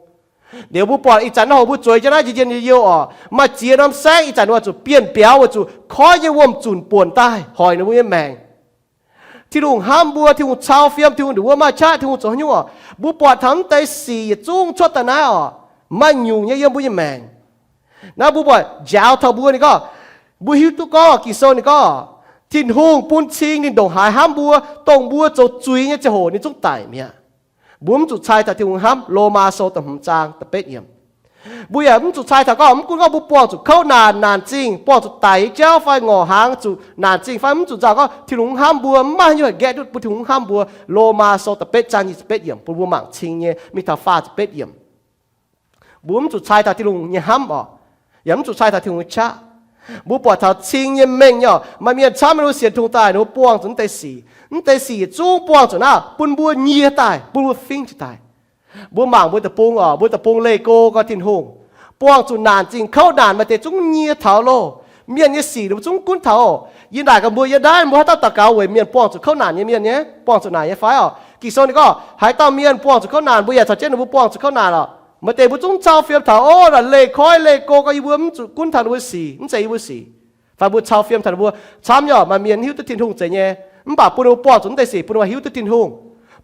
Liuz mbuo buatc ih zanc naaiv hoc mbuo zueiz jienv naaiv njien-youh oc, maaih ziex norm saengv ih zanc weic zuqc bienh biaux, weic zuqc koiv nyei wuom-zunc buonc daaih hoic ninh mbuo nyei maengc. Tin-Hungh hnamv mbuo, Tin-Hungh cau fiem, Tin-Hungh nduqc wuov maaih qaqv, Tin-Hungh zoux haaix nyungc oc? Mbuo buatc taux mv deix sic yietc zungv cuotv daaih naaiv oc, maaih nyungc nyei yiem mbuo nyei maengc. Naaiv mbuo buatc njaaux taux mbuo, ninh gorngv, mbuo hiuv duqv gorngv Ging-Sou ninh gorngv, Tin-Hungh bun cing ninh ndongc haaix hnamv mbuo, dongh mbuo zoux zuiz nyei ziangh hoc ninh zungv daic mi'aqv. Mbuo mv zuqc cai taux Tin-Hungh hnamv. Lomaa Sou da'hmz zaang da'betv yiemc. Mbuo yaac mv zuqc cai taux gorngv mv gunv gorngv mbuo buangh zuqc kouv naanc, naanc zingh, buangh zuqc daic nyei jauv fai ngorc hnaangx zuqc naanc zingh fai mv zuqc nzauh gorngv Tin-Hungh mv hnamv mbuo, mv maaih haaix nyungc haih nqaeqv duqv bun Tin-Hungh mv hnamv mbuo. Lomaa Sou da'betv zaang nyic ziepc betv yiemc bun mbuo mangc cing nyei, mingh taux faah ziepc betv yiemc. Mbuo mv zuqc cai taux Tin-Hungh nyei hnamv oc, yaac mv zuqc cai taux Tin-Hungh nyei qaqv. Mbuo buatc taux cing nyei mengh nyei oc, maaih mienh camv mienh mbuo sienx Tin-Hungh daaih ninh mbuo buangh zuqc mv deix sic. Mv deix sic yietc zungv buangh zuqc naaiv bun mbuo nyie daaih, bun mbuo fingx jiez daaih. Mbuo mangc mbuo deic-bung oc, mbuo deic-bung leih go gorx Tin-Hungh, buangh zuqc naanc zingh kouv naanc, maaih deix zungv nyie taux loh. Mienh nyei sic ninh mbuo zungv gunv taux. Yie naaic gaax mbuo, yie naaiv mbuo haaix dauh daux gaux weic mienh buangh zuqc kouv naanc nyei mienh nyei, buangh zuqc naanc nyei fai oc? Ging-Sou ninh gorngv haaix dauh mienh buangh zuqc kouv naanc, mbuo yaac caux jienv ninh mbuo buangh zuqc kouv naanc oc. Maaih deix mbuo zungv cau fiem taux, o, naaic leih koiv leih go gorx yie mbuo mv zuqc gunv taux ninh mbuo sic, mv zeiz yie mbuo sic. Fai mbuo cau fiem taux ninh mbuo. Camv nyei oc, maaih mienh hiuv duqv Tin-Hungh zeiz nyei, mv baac bun ninh mbuo buangh zuqc mv deix sic bun ninh mbuo hiuv duqv Tin-Hungh,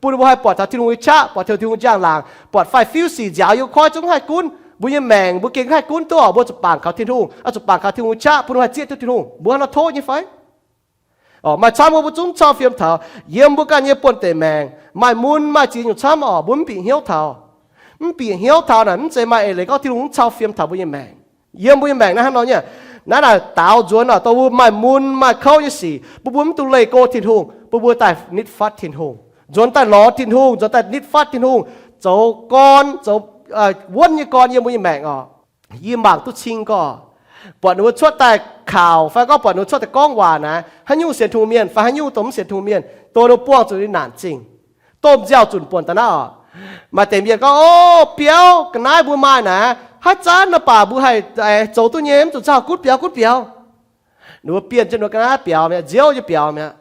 bun ninh mbuo haih buatc taux Tin-Hungh nyei qaqv, buatc taux Tin-Hungh njang-laangc, buatc faix-fiuv sic nziaaux yiem koiv zungv haih gunv. Mbuo nyei maengc mbuo gengh haih gunv duqv oc. Mbuo zuqc bangc kaux Tin-Hungh, oix zuqc bangc kaux Tin-Hungh nyei qaqv bun ninh mbuo haih zieqv duqv Tin-Hungh. Mbuo hnangv nor tov nyei fai? Oc, maaih camv mbuo mbuo zungv cau fiem taux. Yiem mbuo ganh nyei buonv-deic maengc maaih mun maaih ziex nyungc camv oc, mbuo mv bieqc hnyouv taux. Mv bieqc hnyouv taux naaic mv zeiz maaih eix leiz gorngv Tin-Hungh mv cau fiem taux mbuo nyei maengc. Yiem mbuo nyei maengc naaiv hnangv nor nyei. Naaiv naaic daaux nzuonx oc, dongh mbuo maaih mun maaih kouv nyei sic, bun mbuo mv dungx leih go Tin-Hungh, bun mbuo daaih nitv fatv Tin-Hungh, nzuonx daaih lorz Tin-Hungh, nzuonx daaih nitv fatv Tin-Hungh, zoux gorn, zoux wuonv nyei gorn yiem mbuo nyei maengc oc. Yie mangc duqv cing gorx, Buatc ninh mbuo cuotv daaih kaux fai gorngv buatc ninh mbuo cuotv daaih gorngv waac naaic, haaix nyungc sienx Tin-Hungh mienh fai haaix nyungc dongh mv sienx Tin-Hungh mienh, dongh ninh mbuo buangh zuqc ninh naanc zingh, domh nziaaux-zunc buonc daaih naaiv oc. Maaih deix mienh gorngv, O, biauv ga'naaiv mbuo maaih naaic, haaix zanc naaic baac mbuo haih zoux duqv nyei, mv zuqc caux gunv biaux gunv biaux. Ninh mbuo bienh jienv ninh mbuo ga'naaiv biaux mi'aqv, nziouv nyei biaux mi'aqv.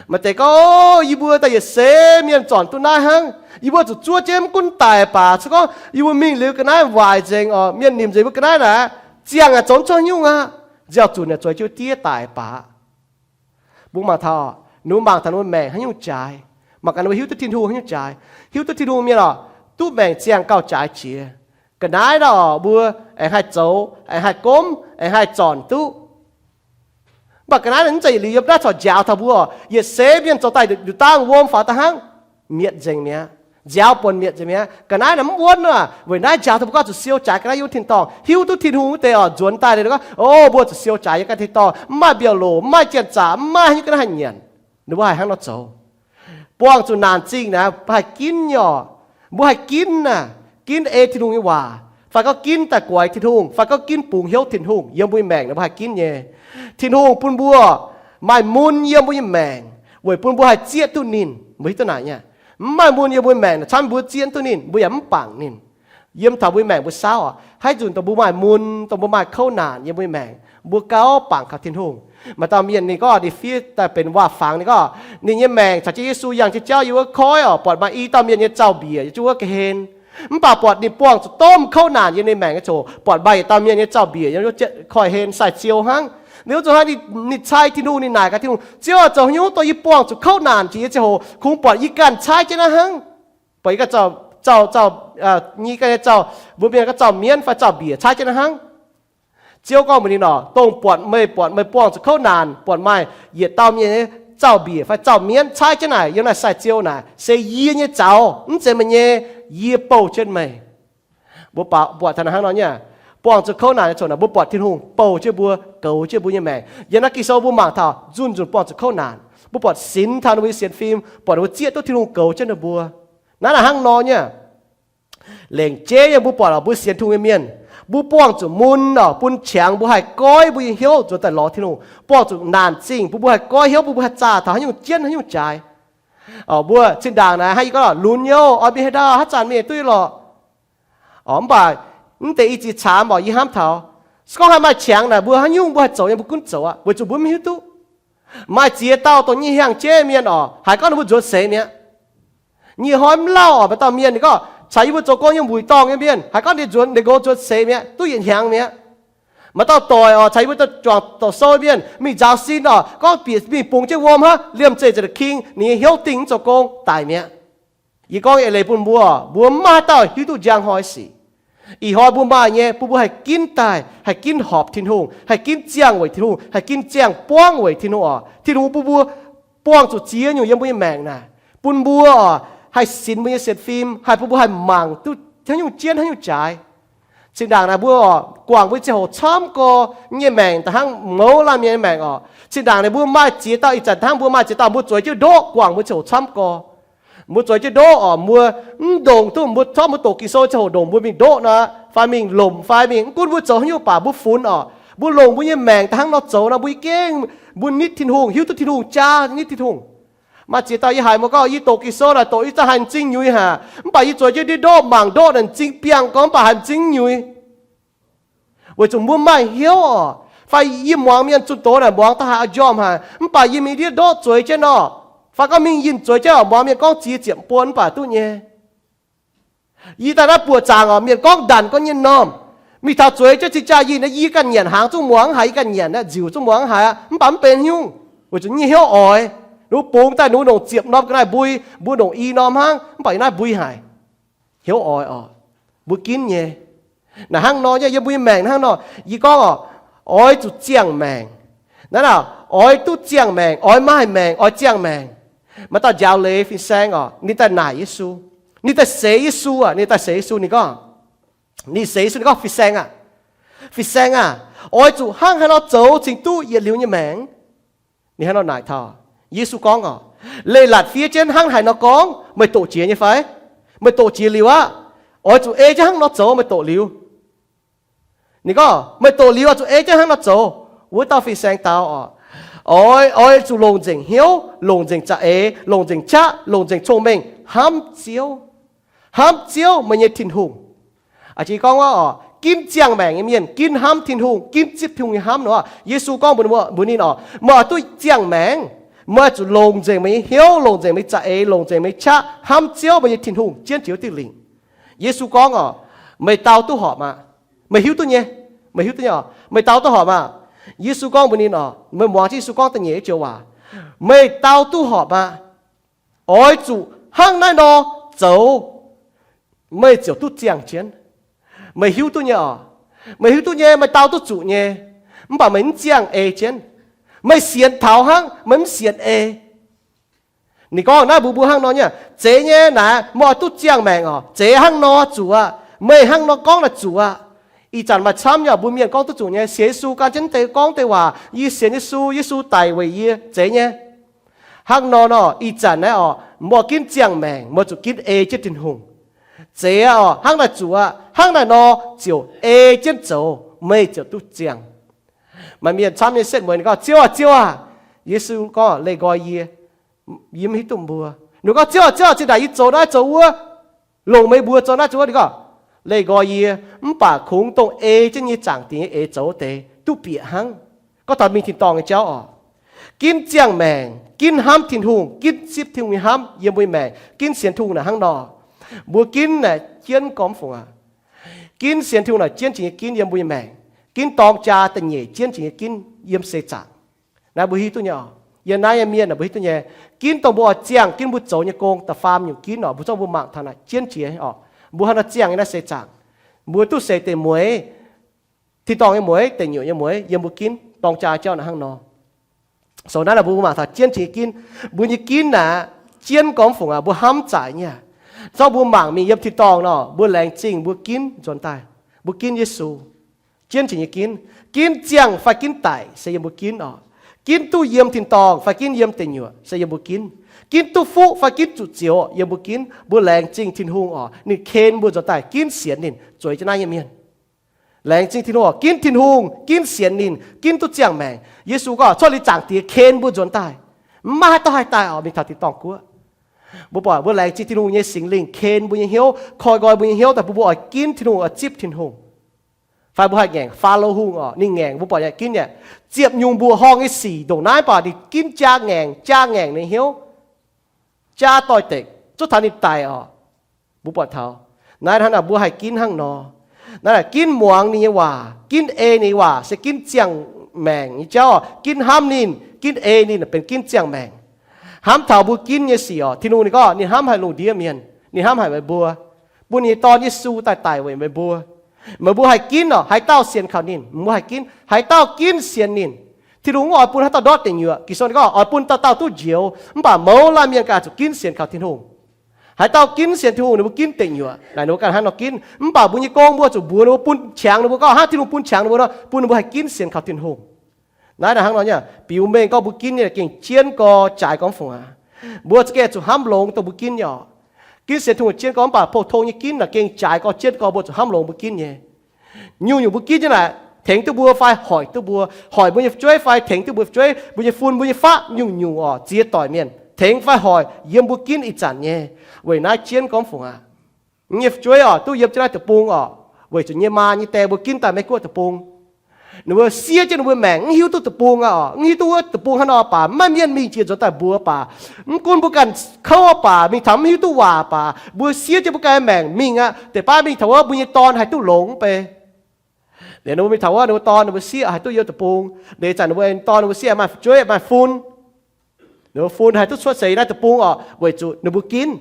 Maaih deix gorngv, O, yie mbuo daaih yietc seix mienh zornc duqv naaiv hnangv. Yie mbuo zuqc zuov jienv mv gunv daic baac, se gorngv yie mbuo mingh liuz ga'naaiv waaic nzengc oc, mienh nimc nzengc mbuo ga'naaiv naaic, ziangh aengx zoux mv cuotv nyungc aqv. Nziaaux-zunc aengx zueiz jienv diev daic baac. Mbuo mangc taux, ninh mbuo mangc taux ninh mbuo maengc haaix nyungc jaaix, mangc gaax ninh mbuo hiuv duqv Tin-Hungh haaix nyungc jaaix. Hiuv duqv Tin-Hungh mienh oc, duqv maengc ziangh gauh jaaix jiex. Ga'naaiv naaic oc, mbuo aengx haih zoux, aengx haih gomv, aengx haih zornc duqv. Mv baac ga'naaiv naaic mv zeiz yietc liuz yiem naaiv corc njaaux taux mbuo oc. Yietc seix mienh zoux daaih nduqc dangh wuom faaux daaih hnangv, mietc nzengc mi'aqv. Nziaaux buonc mietc nzengc mi'aqv. Ga'naaiv naaic mv wuonv aqv. Weic naaiv njaaux taux mbuo gorngv zuqc siou jaaix ga'naaiv yiem tin-dorngh, hiuv duqv Tin-Hungh wuov deix oc, nzuonx daaih ninh gorngv, O, mbuo zuqc siou jaaix yiem ganh tin-dorngh, mv maaih mbiauh loc, mv maaih janx-zaqc, mv maaih haaix nyungc ga'naaiv haih nyanc. Ninh mbuo haih hnangv nor zoux. Buangh zuqc naanc zingh naaic, haih ginv nyei oc. Mbuo haih ginv aqv, ginv ei Tin-Hungh nyei waac, fai gorngv ginv daaih guaix Tin-Hungh, fai gorngv ginv bungx hnyouv Tin-Hungh yiem mbuo nyei maengc naaic, mbuo haih ginv nyei. Tin-Hungh bun mbuo maaih mun yiem mbuo nyei maengc weic bun mbuo haih zieqv duqv ninh. Mbuo hiuv duqv naaic nyei. Mv maaih mun yiem mbuo nyei maengc naaic, camv mbuo zieqv duqv ninh, mbuo yaac mv bangc ninh. Yiem taux mbuo nyei maengc mbuo saauv oc, haaix nzunc dongh mbuo maaih mun, dongh mbuo maaih kouv naanc yiem mbuo nyei maengc, mbuo gauh bangc kaux Tin-Hungh. Maaih dauh mienh ninh gorngv ninh fiev daaih benx waac-fangx, ninh gorngv ninh nyei maengc caux jienv Yesu yangh jienv jauv yiem wuov koiv oc, buatc maaih i dauh mienh nyei zaux-mbiec yiem jienv wuov ga'hlen. Mv baac buatc ninh buangh zuqc domh kouv naanc yiem ninh maengc nyei ziangh hoc, buatc maaih yietc dauh mienh nyei zaux-mbiec yiem wuov koiv-hlen sai-ziou hnangv. Ninh wuov zuqc hnangv, ninh cai Tin-Hungh, ninh naaic gaax Tin-Hungh, Ziouv aac, zoux haaix nyungc dongh yie buangh zuqc kouv naanc jiex nyei ziangh hoc kungx buatc yie ganh caaiv jienv naaiv hnangv? Buatc yie ganh zaux, zaux, nyei ganh nyei zaux, mbuo mienh gorngv zaux-mienv fai zaux-mbiec caaiv jienv naaiv hnangv. Ziouv gorngv mbuox ninh oc, dongh buatc meih, buatc meih buangh zuqc kouv naanc, buatc maaih yietc dauh mienh nyei zaux-mbiec fai zaux-mienv caaiv jienv naaic yiem naaiv sai-ziou naaic, se yie nyei zaux, mv zeiz meih nyei. Yie bouh jienv meih. Mbuo buatc taux naaic hnangv nor nyei, buangh zuqc kouv naanc nyei ziangh hoc naaic, mbuo buatc Tin-Hungh bouh jienv mbuo, goux jienv mbuo nyei maengc. Yiem naaiv Ging-Sou mbuo mangc taux nzunc nzunc buangh zuqc kouv naanc. Mbuo buatc sinx taux ninh mbuo nyei sienx fim, buatc ninh mbuo zieqv duqv Tin-Hungh goux jienv ninh mbuo. Naaiv naaic hnangv nor nyei. Lengc jeiv yiem mbuo buatc oc, mbuo sienx Tin-Hungh nyei mienh, mbuo buangh zuqc mun oc, bun qangx mbuo haih goiv mbuo nyei hnyouv nzuonx daaih lorz Tin-Hungh. Buangh zuqc naanc zingh bun mbuo haih goiv hnyouv, bun mbuo haih zaah taux haaix nyungc jienv haaix nyungc jaaix. Mbuo zinh ndaangc naaic haih gorngv lunx nyei oc, oix mingh haaix ndau, haaix zanc mingh duqv lorqc. Mv baac mv deix i ziex caamx oc, yie hnamv taux, se gorngv haih maaih qangx naaic, mbuo haaix nyungc mbuo haih zoux nyei mbuo gunv zoux aqv, weic zuqc mbuo mv hiuv duqv. Maaih ziex dauh dongh nyei hiaangx jeiv mienh oc, haiz gorngv ninh mbuo nzuonx seix mi'aqv. Nyic hnoi mv lauh oc, maaih dauh mienh ninh gorngv caux yie mbuo zoux gong nyei wuic dorngh nyei mienh, haiz gorngv ninh nzuonx ninh nqox nzuonx seix mi'aqv, duqv yietc hnyangx mi'aqv. Maaih dauh doic oc, caux yie mbuo juangc doqc sou mienh mingh nzaaux sin oc, gorngv bieqc mingh bungx jienv wuom hnangv, liemh zeih ziouc king, ninh nyei hnyouv dingh mv zoux gong daic mi'aqv. Yie gorngv eix leiz bun mbuo, mbuo mv maaih haaix dauh hiuv duqv njang hnoi sic. Ih hnoi mbuo maaih nyei, bun mbuo haih ginv daaih, haih ginv horpc Tin-Hungh, haih ginv ziangh weic Tin-Hungh, haih ginv ziangh buangv weic Tin-Hungh oc. Tin-Hungh bun mbuo buangh zuqc ziex nyungc yiem mbuo nyei maengc naaic, bun mbuo oc haih sinx mbuo nyei sienx fim, haih bun mbuo haih mangc duqv haaix nyungc jienv haaix nyungc jaaix. Zinh ndaangc naaic mbuo oc guangc mbuo nyei ziangh hoc camv gorx nyei maengc da'hnangv mouz laanh mienh nyei maengc oc. Zinh ndaangc naaic mbuo maaih ziex dauh, ih zanc hnangv mbuo maaih ziex dauh mbuo zueiz jienv ndoqv guangc mbuo ziangh hoc camv gorx. Mbuo zueiz jienv ndoqv oc, mbuo mv ndongc duqv mbuo corc mbuo doqc Ging-Sou ziangh hoc ndongc mbuo mingh ndoqv nor, fai mingh lomc fai mingh, mv gunv mbuo zoux haaix nyungc baac mbuo funx oc. Mbuo longc mbuo nyei maengc da'hnangv nor zoux nor, mbuo gengh mbuo nitv Tin-Hungh, hiuv duqv Tin-Hungh jaa nitv Tin-Hungh. Maaih ziex dauh yie haiz mbuo gorngv, yie doqc Ging-Sou naaic doqc yie za'gengh haiz m'zing nyuiz haic, mv baac yie zueiz jienv ndiev ndoqv mangc ndoqv naaic m'zing biangh gorx mv baac haiz m'zing nyuiz. Weic zuqc mbuo maaih hnyouv oc, fai yie muangx mienh zunh doz naaic muangx daaih haiz njormh haic, mv baac yie mingh ndiev ndoqv zueiz jienv oc, fai gorngv mingh yinh zueiz jienv oc, muangx mienh gorngv ziex ziepc buon mv baac duqv nyei. Yie daaih naaiv buoqc zaangc oc, mienh gorngv ndanc gorngv nyei normh, mingh taux zueiz jienv cing-jaa yinh, yie ganh nyanc hnaangx zungv muangx haiz, yie ganh nyanc ziux zungv muangx haiz aqv, mv baac mv benx haaix nyungc, weic zuqc nyei hnyouv oix. Ninh mbuo bungx daaih ninh mbuo ndongc ziepc norm ga'naaiv mbui, mbuo ndongc i norm hnangv, mv baac yie naaiv mbui haic. Hnyouv oix oc, mbuo ginv nyei. Naaic hnangv nor nyei, yiem mbuo nyei maengc hnangv nor, yie gorngv oc, oix zuqc ziangh maengc. Naaiv naaic, oix duqv ziangh maengc, oix maaih maengc, oix ziangh maengc. Maaih dauh njaaux leiz fin-saeng oc, ninh daaih naaic Yesu, ninh daaih seix Yesu aqv, ninh daaih seix Yesu, ninh gorngv, ninh seix Yesu, ninh gorngv, Fin-saeng aah, fin-saeng aah, oix zuqc hnangv haaix nor zoux cingx duqv yietc liuz nyei maengc? Ninh hnangv nor naaic taux, Yesu gorngv oc, Leiz-latc fiev jienv hnangv haaix nor gorngv, meih doqc jiex nyei fai? Meih doqc jiex liuz aqv. Oix zuqc ei jienv hnangv nor zoux meih doqc liuz. Ninh gorngv, meih doqc liuz oix zuqc ei jienv hnangv nor zoux. Wuov dauh fin-saeng dau oc, oix, oix zuqc longc nzengc hnyouv, longc nzengc za'eix, longc nzengc qaqv, longc nzengc cong-mengh hnamv Ziouv. Hnamv Ziouv, meih nyei Tin-Hungh. A'jang gorngv wuov oc, ginv ziangh maengc nyei mienh ginv hnamv Tin-Hungh, ginv zipv Tin-Hungh nyei hnamv nor. Yesu gorngv mbuox ninh oc, meih oix duqv ziangh maengc, meih oix zuqc longc nzengc meih nyei hnyouv, longc nzengc meih nyei za'eix, longc nzengc meih nyei qaqv hnamv Ziouv, meih nyei Tin-Hungh, jienv jiex wuov diuh lingc. Yesu gorngv oc, meih dau duqv horpc maah? Meih hiuv duqv nyei, meih hiuv duqv nyei oc, meih dau duqv horpc maah? Yesu gorngv mbuox ninh oc, meih muangx jienv Yesu gorngv da'nyeic joux waac, meih dau duqv horpc maah? Oix zuqc hnangv naaiv nor zoux, meih ziouc duqv ziangh jienv. Meih hiuv duqv nyei oc, meih hiuv duqv nyei, meih dau duqv zuqc nyei, mv baac meih mv ziangh ei jienv. Meih sienx taux hnangv, meih mv sienx ei. Ninh gorngv naaiv mbuox mbuo hnangv nor nyei, zeiz nyei naaic, meih oix duqv ziangh maengc oc, zeiz hnangv nor zuqc aqv. Meih hnangv nor gorngv naaic zuqc aqv. Ih zanc maaih camv nyei mbuo mienh gorngv duqv zuqc nyei, sienx Yesu gan jienv deix gorngv deix waac, yie sienx Yesu, Yesu daic weic yie, zeiz nyei. Hnangv nor nor, ih zanc naaiv oc, meih ginv ziangh maengc, meih zuqc ginv ei jienv Tin-Hungh. Zeiz aqv oc, hnangv naaic zuqc aqv. Hnangv naaic nor ziouc ei jienv zoux, meih ziouc duqv ziangh. Maaih mienh camv nyei setv mueiz ninh gorngv, Ziouv aah, Ziouv aah! Yesu gorngv, Leih nqoi yie, yie mv hiuv duqv mbuo. Ninh gorngv, Ziouv aah, Ziouv aah, zinh ndaangc yie zoux naaiv zoux wuov, longc meih mbuox zoux naaiv zoux wuov. Ninh gorngv, Leih nqoi yie, mv baac kungx dongh ei jienv nyei Zaangc Diex nyei eix zoux deix duqv bieqc hnangv. Gorngv taux mingh tin-dorngh nyei jauv oc, ginv ziangh maengc, ginv hnamv Tin-Hungh, ginv zipv Tin-Hungh nyei hnamv yiem mbuo nyei maengc, ginv sienx Tin-Hungh naaic hnangv nor. Mbuo ginv naaic jienv gormx fungc aqv. Ginv sienx Tin-Hungh naaic jienv jiex nyei ginv yiem mbuo nyei maengc. Ginv dorng jaa da'nyeic jienv jiex nyei ginv yiem seix zaangc. Naaiv mbuo hiuv duqv nyei oc. Yiem naaiv nyei mienh naaic mbuo hiuv duqv nyei. Ginv dongh mbuo oix ziangh, ginv mbuo zoux nyei gong da'faam nyungc ginv oc, mbuo zorqv mbuo mangc taux naaic jienv jiex oc. Mbuo hnangv nor ziangh nyei naaiv seix zaangc, mbuo duqv seix deic mueiz. Tin-dorngh nyei mueiz, deic nyuoqc nyei mueiz yiem mbuo ginv dorng jaa jauv naaic hnangv nor. So naaiv naaic mbuo mangc taux jienv jiex nyei ginv. Mbuo nyei ginv naaic jienv gormx fungc aqv, mbuo hnamv zaic nyei. Zorqv mbuo mangc mingh yiem tin-dorngh nor, mbuo laengz zingh mbuo ginv nzuonx daaih. Mbuo ginv Yesu. Jienv jiex nyei ginv. Ginv ziangh fai ginv daic se yiem mbuo ginv oc. Ginv duqv yiem tin-dorngh fai ginv yiem deic nyuoqc se yiem mbuo ginv. Ginv duqv fuqv fai ginv zuqc zioux yiem mbuo ginv. Mbuo laengz zingh Tin-Hungh oc, ninh ken mbuo nzuonx daaih ginv sienx ninh, zueiz jienv naaiv nyei mienh. Laengz zingh Tin-Hungh oc, ginv Tin-Hungh, ginv sienx ninh, ginv duqv ziangh maengc. Yesu gorngv cuotv liuz Zaangc Diex ken mbuo nzuonx daaih, mv maaih haaix dauh haih daaih oc, mingh taux tin-dorngh guoqv. Mbuo buatc mbuo laengz zingh Tin-Hungh nyei Singx Lingh ken mbuo nyei hnyouv, koi nqoi mbuo nyei hnyouv daaih bun mbuo oix ginv Tin-Hungh, oix zipv Tin-Hungh. Fai mbuo haih ngaengc follow hungh oc, ninh ngaengc mbuo buatc yaac ginv nyei. Ziepc nyungc mbuoqc horngh nyei sic ndongc naaiv baac ninh ginv jaa ngaengc, jaa ngaengc ninh hnyouv, jaa doix-dekc, zuov taux ninh daic oc. Mbuo buatc taux naaiv hnangv naaic mbuo haih ginv hnangv nor. Naaiv naaic ginv muangx ninh nyei waac, ginv ei ninh nyei waac se ginv ziangh maengc nyei jauv oc. Ginv hnamv ninh, ginv ei ninh benx ginv ziangh maengc. Hnamv taux mbuo ginv nyei sic oc, Tin-Hungh ninh gorngv ninh hnamv haic lungh ndiev mienh, ninh hnamv haic meih mbuo, bun ninh nyei Dorn Yesu daaih daic weic meih mbuo. Meih mbuo haih ginv oc, haaix dauh sienx kaux ninh, mbuo haih ginv. Haaix dauh ginv sienx ninh, Tin-Hungh mv oix bun haaix dauh ndortv deic nyuoqc. Ging-Sou ninh gorngv oix bun dauh dauh duqv njoux, mv baac mouz laanh mienh ganh zuqc ginv sienx kaux Tin-Hungh. Haaix dauh ginv sienx Tin-Hungh, ninh mbuo ginv deic nyuoqc. Naaic ninh mbuo ganh hnangv nor ginv. Mv baac mbuo nyei gong mbuo zuqc mbuox ninh mbuo bun qangx ninh mbuo gorngv hnangv Tin-Hungh bun qangx ninh mbuo nor, bun ninh mbuo haih ginv sienx kaux Tin-Hungh. Naaiv naaic hnangv nor nyei, biux mengh gorngv mbuo ginv nyei gengh jienv gorx jaaix gorngv fungc aqv. Mbuo za'gengh zuqc hnamv longx dongh mbuo ginv nyei oc. Ginv sienx Tin-Hungh jienv gorx mv baac pou-tong nyei ginv naaic gengh jaaix gorx jienv gorx mbuo zuqc hnamv longx mbuo ginv nyei. Nyungc-nyungc mbuo ginv jienv naaic, tengx duqv mbuo fai hoic duqv mbuo, hoic mbuo nyei fu'jueiv fai tengx duqv mbuo nyei fu'jueiv, mbuo nyei fun, mbuo nyei faqv, nyungc-nyungc oc, ziex doic mienh tengx fai hoic yiem mbuo ginv ih zanc nyei. Weic naaiv jienv gorngv fungc aqv. Yie nyei fu'jueiv oc, duqv yiem jienv naaiv deic-bung oc, weic zuqc yie nyei maa nyei die mbuo ginv daaih Meiv-Guoqv deic-bung. Ninh mbuo siev jienv ninh mbuo maengc, mv hiuv duqv deic-bung aqv oc, mv hiuv duqv wuov deic-bung hnangv nor baac, maiv mienh mingh jiex nzuonx daaih mbuox baac, mv gunv mbuo ganh kouv baac, mingh taux mv hiuv duqv waac baac, mbuo siev jienv mbuo ganh maengc mingh aqv. Deix baav mingh taux wuov mbuo nyei dorn haih duqv longx mv bei. Liuz ninh mbuo mingh taux wuov ninh mbuo dorn ninh mbuo siev haih duqv yiem deic-bung. Liuz ih zanc ninh mbuo dorn ninh mbuo siev maaih fu'jueiv maaih fun. Ninh mbuo fun haih duqv cuotv seix naaiv deic-bung oc, weic zuqc ninh mbuo ginv.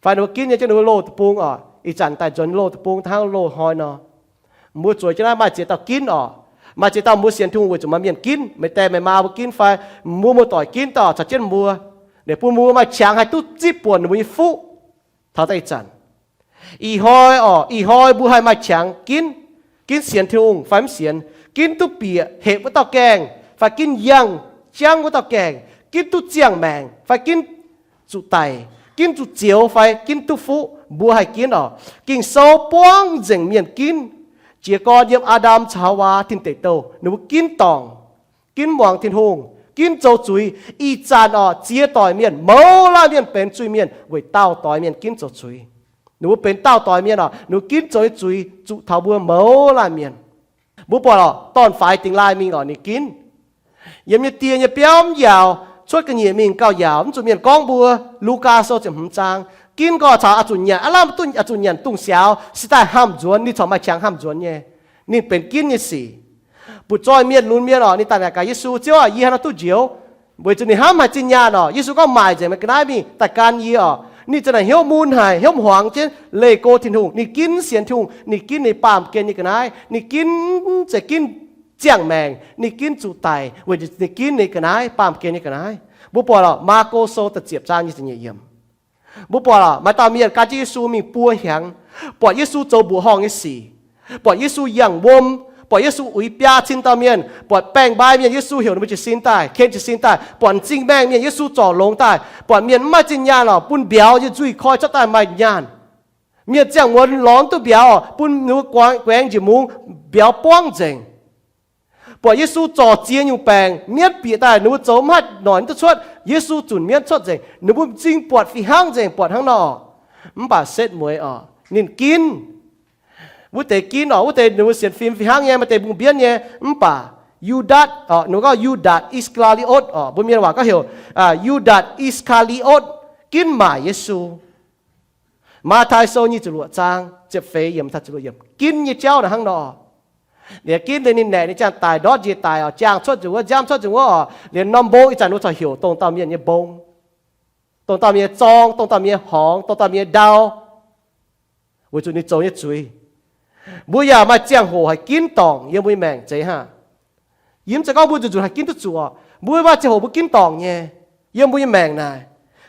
Fai ninh mbuo ginv nyei jienv ninh mbuo loz deic-bung oc, ih zanc daaih nzuonx loz deic-bung da'hnangv loz hnoi nor. Mbuo zueiz jienv naaiv maaih ziex dauh ginv oc. Maaih ziex dauh mbuo sienx Tin-Hungh weic zuqc maaih mienh ginv, meih die meih maa mbuo ginv fai mbuo muoz-doic ginv dauh caux jienv mbuo. Ninh bun mbuo maaih qangx haih duqv zipv buonc ninh mbuo nyei fuqv taux daaih ih zanc. Ih hnoi oc, ih hnoi mbuo haih maaih qangx ginv, ginv sienx Tin-Hungh fai mv sienx, ginv duqv bieqc hepc wuov dauh gaengh, fai ginv yangh jangv wuov dauh gaengh, ginv duqv ziangh maengc fai ginv zuqc daic, ginv zuqc zioux fai ginv duqv fuqv, mbuo haih ginv oc. Ging-Sou buangv nzengc mienh ginv, jiez gorn yiem Aa^ndam caux Haawaa tin deic douh, ninh mbuo ginv dorngc, ginv muangx Tin-Hungh, ginv zoux zuiz. Ih zanc orqc, ziex doic mienh, mouz laanh mienh benx zuiz-mienh weic daauh doix mienh ginv zoux zuiz. Ninh mbuo benx daauh doix mienh orqc, ninh mbuo ginv zoux nyei zuiz zuqc taux mbuo mouz laanh mienh. Mbuo buatc orqc, dorn-faix dingx laaih mingh orqc, ninh ginv. Yiem nyei die nyei biauv mv yaauc, cuotv ga'nyiec mingh gauh yaauc, mv zuqc mienh gorngv mbuo. Lugaa Sou ziepc hmz zaang. Ginv nqoi caux aqc zuqc nyanc, aav lamh duqv aqc zuqc nyanc dungz siaaux, se daaih hnamv nzuonx, ninh corc maaih qangx hnamv nzuonx nyei. Ninh benx ginv nyei sic. Butv-zoih mienh lunx mienh orqc, ninh daaih naaic gaax Yesu, Ziouv aac, yie haaix nor duqv njoux? Weic zuqc ninh hnamv haaix zinh nyaanh orqc, Yesu gorngv, Maaic nzengc meih ga'naaiv mingh daaih gan yie orqc. Ninh za'naaic hnyouv mun haic, hnyouv hmuangx jienv leih go Tin-Hungh. Ninh ginv sienx Tin-Hungh, ninh ginv ninh baamh gen nyei ga'naaiv, ninh ginv, zeiz ginv ziangh maengc, ninh ginv zuqc daic weic ninh ginv ninh ga'naaiv, baamh gen nyei ga'naaiv. Mbuo buatc orqc, Maako Sou da'ziepc zaang nyic ziepc nyeic yiemc. Mbuo buatc orqc, maaih dauh mienh gan jienv Yesu mingh buo hnyangx, buatc Yesu zoux mbuoqc horngh nyei sic, buatc Yesu yangh wuom, buatc Yesu uix biaa cin dauh mienh, buatc baeng-mbai mienh Yesu heuc ninh mbuo jiez sin daaih, ken jiez sin daaih, buatc m'zing maengh mienh Yesu zorc longx daaih, buatc mienh mv maaih zinh nyaanh orqc, bun mbiauz nyei nzuih koi cuotv daaih maaih nyaanh. Mienh ziangh muonz lorz mv duqv mbiauz orqc, bun ninh mbuo guaengx njiec mungz, mbiauz buangv nzengc. Buatc Yesu zorc ziex nyungc baengc, mienv bieqc daaih, ninh mbuo zoux mv haih noic mv duqv cuotv, Yesu zunc mienv cuotv nzengc. Ninh mbuo m'zing buatc fih hnangv nzengc, buatc hnangv nor. Mv baac setv mueiz orqc, ninh ginv. Wuov deix ginv orqc, wuov deix ninh mbuo sienx fim fih hnangv nyei, maaih deix mbungh mbienv nyei. Mv baac Yu^ndaatc orqc, ninh mbuo gorngv Yu^ndaatc Is^kaa^li^otv orqc, mbuo mienh waac gorngv heuc Yu^ndaatc Is^kaa^li^otv ginv maaic Yesu. Matv^tai Sou nyic ziepc luoqc zaang ziepc feix yiemc taux ziepc luoqc yiemc, ginv nyei jauv naaic hnangv nor. Liuz ginv liuz ninh naeqc ninh ziangh daic, ndortv njiec daic orqc, jaang cuotv nzengc wuov, nziaamv cuotv nzengc wuov orqc. Liuz norm mbong ih zanc mbuo corc heuc dongh dauh mienh nyei mbong, dongh dauh mienh nyei zorng, dongh dauh mienh nyei horngz, dongh dauh mienh nyei ndau, weic zuqc ninh zoux nyei zuiz. Mbuo yaac maaih ziangh hoc haih ginv dorngc yiem mbuo nyei maengc zeiz hnangv. Yie mv zeiz gorngv mbuo nzunc nzunc haih ginv duqv zuqc orqc. Mbuo maaih ziangh hoc mbuo ginv dorngc nyei. Yiem mbuo nyei maengc naaic,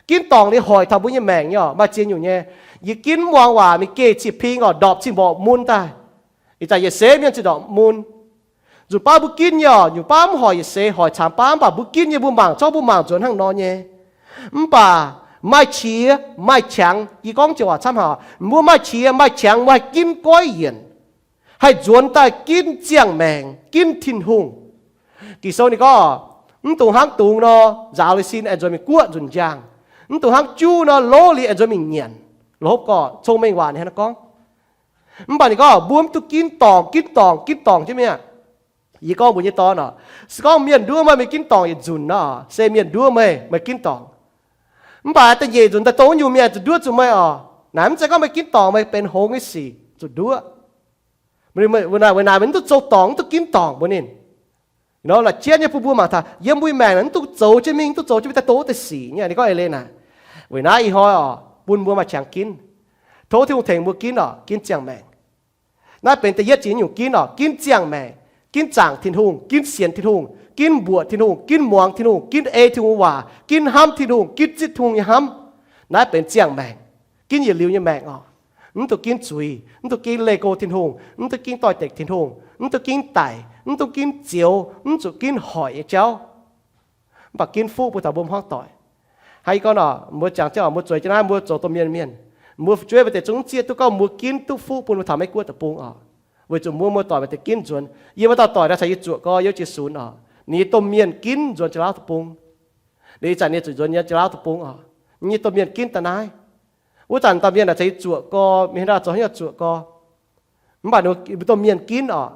ginv dorngc liuz hoic taux mbuo nyei maengc nyei orqc, maaih ziex nyungc nyei. Yie ginv mv muangx waac, mingh geh cih ping orqc, ndorpc cih mborqc mun daaih. Ih zanc yietc seix mienh cih ndorpc mun. Nzunc baav mbuo ginv nyei orqc, nyungc baav mv hoic yietc seix, hoic caangx baav, mv baac mbuo ginv nyei mbuo mangc, zorqv mbuo mangc nzuonx hnangv nor nyei. Mv baac maaih qiex maaih qangx, yie gorngv joux waac camv haic, mbuo maaih qiex maaih qangx mbuo haih ginv goiv yienc, haih nzuonx daaih ginv ziangh maengc, ginv Tin-Hungh. Ging-Sou ninh gorngv, mv dungx hnangv dungz nor, nzaaux liuz sin aengx nzuonx mingh guoqv nzunc njang. Mv dungx hnangv juv nor, lov liuz aengx nzuonx mingh nyanc. Loz-hopv gorqv Cong-Mengh Waac ninh hnangv naaiv gorngv. Mv baac ninh gorngv mbuo mv dungx ginv dorngc, ginv dorngc, ginv dorngc jienv mingh aqv. Yie gorngv mbuox nyei dorn orqc, se gorngv mienh nduov meih, meih ginv dorngc yietc nzunc nor, se mienh nduov meih, meih ginv dorngc. Mv baac da'nyeic nzunc daaih dongh wuov nyungc mienh zuqc nduov zuqc meih orqc. Naaic mv zeiz gorngv meih ginv dorngc meih benx hngongx nyei sic zuqc nduov. Weic naaic, weic naaic meih mv duqv zoux dorngc, mv duqv ginv dorngc mbuox ninh. La'jienv nyei bun mbuo mangc taux yiem mbuo nyei maengc naaic mv duqv zoux jienv mingh, mv duqv zoux jienv mingh daaih dongh wuov deix sic nyei. Ninh gorngv eix leiz naaic, weic naaiv ih hnoi orqc, bun mbuo maaih qangx ginv. Tov Tin-Hungh tengx mbuo ginv orqc, ginv ziangh maengc. Naaiv benx da'yietv jiex nyungc ginv orqc, ginv ziangh maengc, ginv zaangc Tin-Hungh, ginv sienx Tin-Hungh, ginv mbuoqc Tin-Hungh, ginv muangx Tin-Hungh, ginv ei Tin-Hungh nyei waac, ginv hnamv Tin-Hungh, ginv zipv Tin-Hungh nyei hnamv. Naaiv benx ziangh maengc, ginv yietc liuz nyei maengc orqc. Mv dungx ginv zuiz, mv dungx ginv leih go Tin-Hungh, mv dungx ginv doix-dekc Tin-Hungh, mv dungx ginv daic, mv dungx ginv zioux, mv zuqc ginv hoic nyei jauv. Mv baac ginv fuqv bun taux mbuo hmuangv doic. Hnangv yie gorngv orqc, mbuo jangx jienv orqc, mbuo zueiz jienv naaiv mbuo zoux domh mienh mienh, mbuo fu'jueiv maaih deix zungv zieqv duqv gorngv mbuo ginv duqv fuqv bun mbuo taux Meiv-Guoqv deic-bung orqc, weic zuqc mbuo muoz-doic maaih deix ginv nzuonx. Yie maaih dauh doic naaiv caux yie zuoqc gorx, yie cin sunx orqc, ninh nyei domh mienh ginv nzuonx Janx-Laauv deic-bung. Liuz ih zanc ninh zuqc nzuonx nyei Janx-Laauv deic-bung orqc, ninh nyei domh mienh ginv daaih naaiv. Wuov zanc dauh mienh naaic caux yie zuoqc gorx, mingh haaix dauh zoux hnyouv zuoqc gorx. Mv baac ninh domh mienh ginv orqc.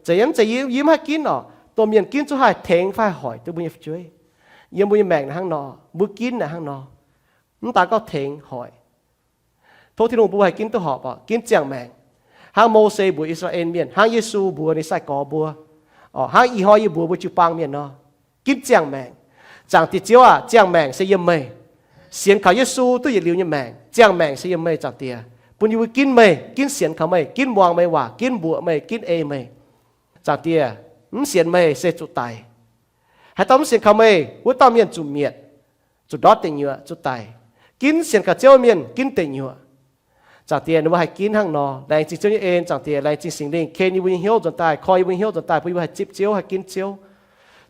Zeiz yiem, zeiz yie, yie mv haih ginv orqc. Domh mienh ginv zungv haih tengx fai haih hoic duqv mbuo nyei fu'jueiv. Yiem mbuo nyei maengc naaiv hnangv nor, mbuo ginv naaiv hnangv nor. Mv daan gorngv tengx hoic. Tov Tin-Hungh bun mbuo haih ginv duqv horpc orqc, ginv ziangh maengc. Hnangv Mose mbuox I^saa^laa^en Mienh, hnangv Yesu mbuox ninh sai-gorx mbuo, orqc, hnangv ih hnoi yie mbuox mbuo jiu-baang mienh nor, ginv ziangh maengc. Zaangc Diex Ziouv aac, ziangh maengc se yiem meih. Sienx kaux Yesu duqv yietc liuz nyei maengc, ziangh maengc se yiem meih, Zaangc Diex. Bun yie mbuo ginv meih, ginv sienx kaux meih, ginv muangx meih waac, ginv mbuoqc meih, ginv ei meih. Zaangc Diex, mv sienx meih se zuqc daic. Haaix dauh mv sienx kaux meih, wuov dauh mienh zuqc mietc, zuqc ndortv deic nyuoqc, zuqc daic. Ginv sienx kaux Ziouv mienh ginv deic nyuoqc. Zaangc Diex, ninh mbuo haih ginv hnangv nor. Laengz zingh Ziouv nyei en, Zaangc Diex, laengz zingh Singx Lingh ken yie mbuo nyei hnyouv nzuonx daaih, koi yie mbuo nyei hnyouv nzuonx daaih, bun yie mbuo haih zipv Ziouv, haih ginv Ziouv.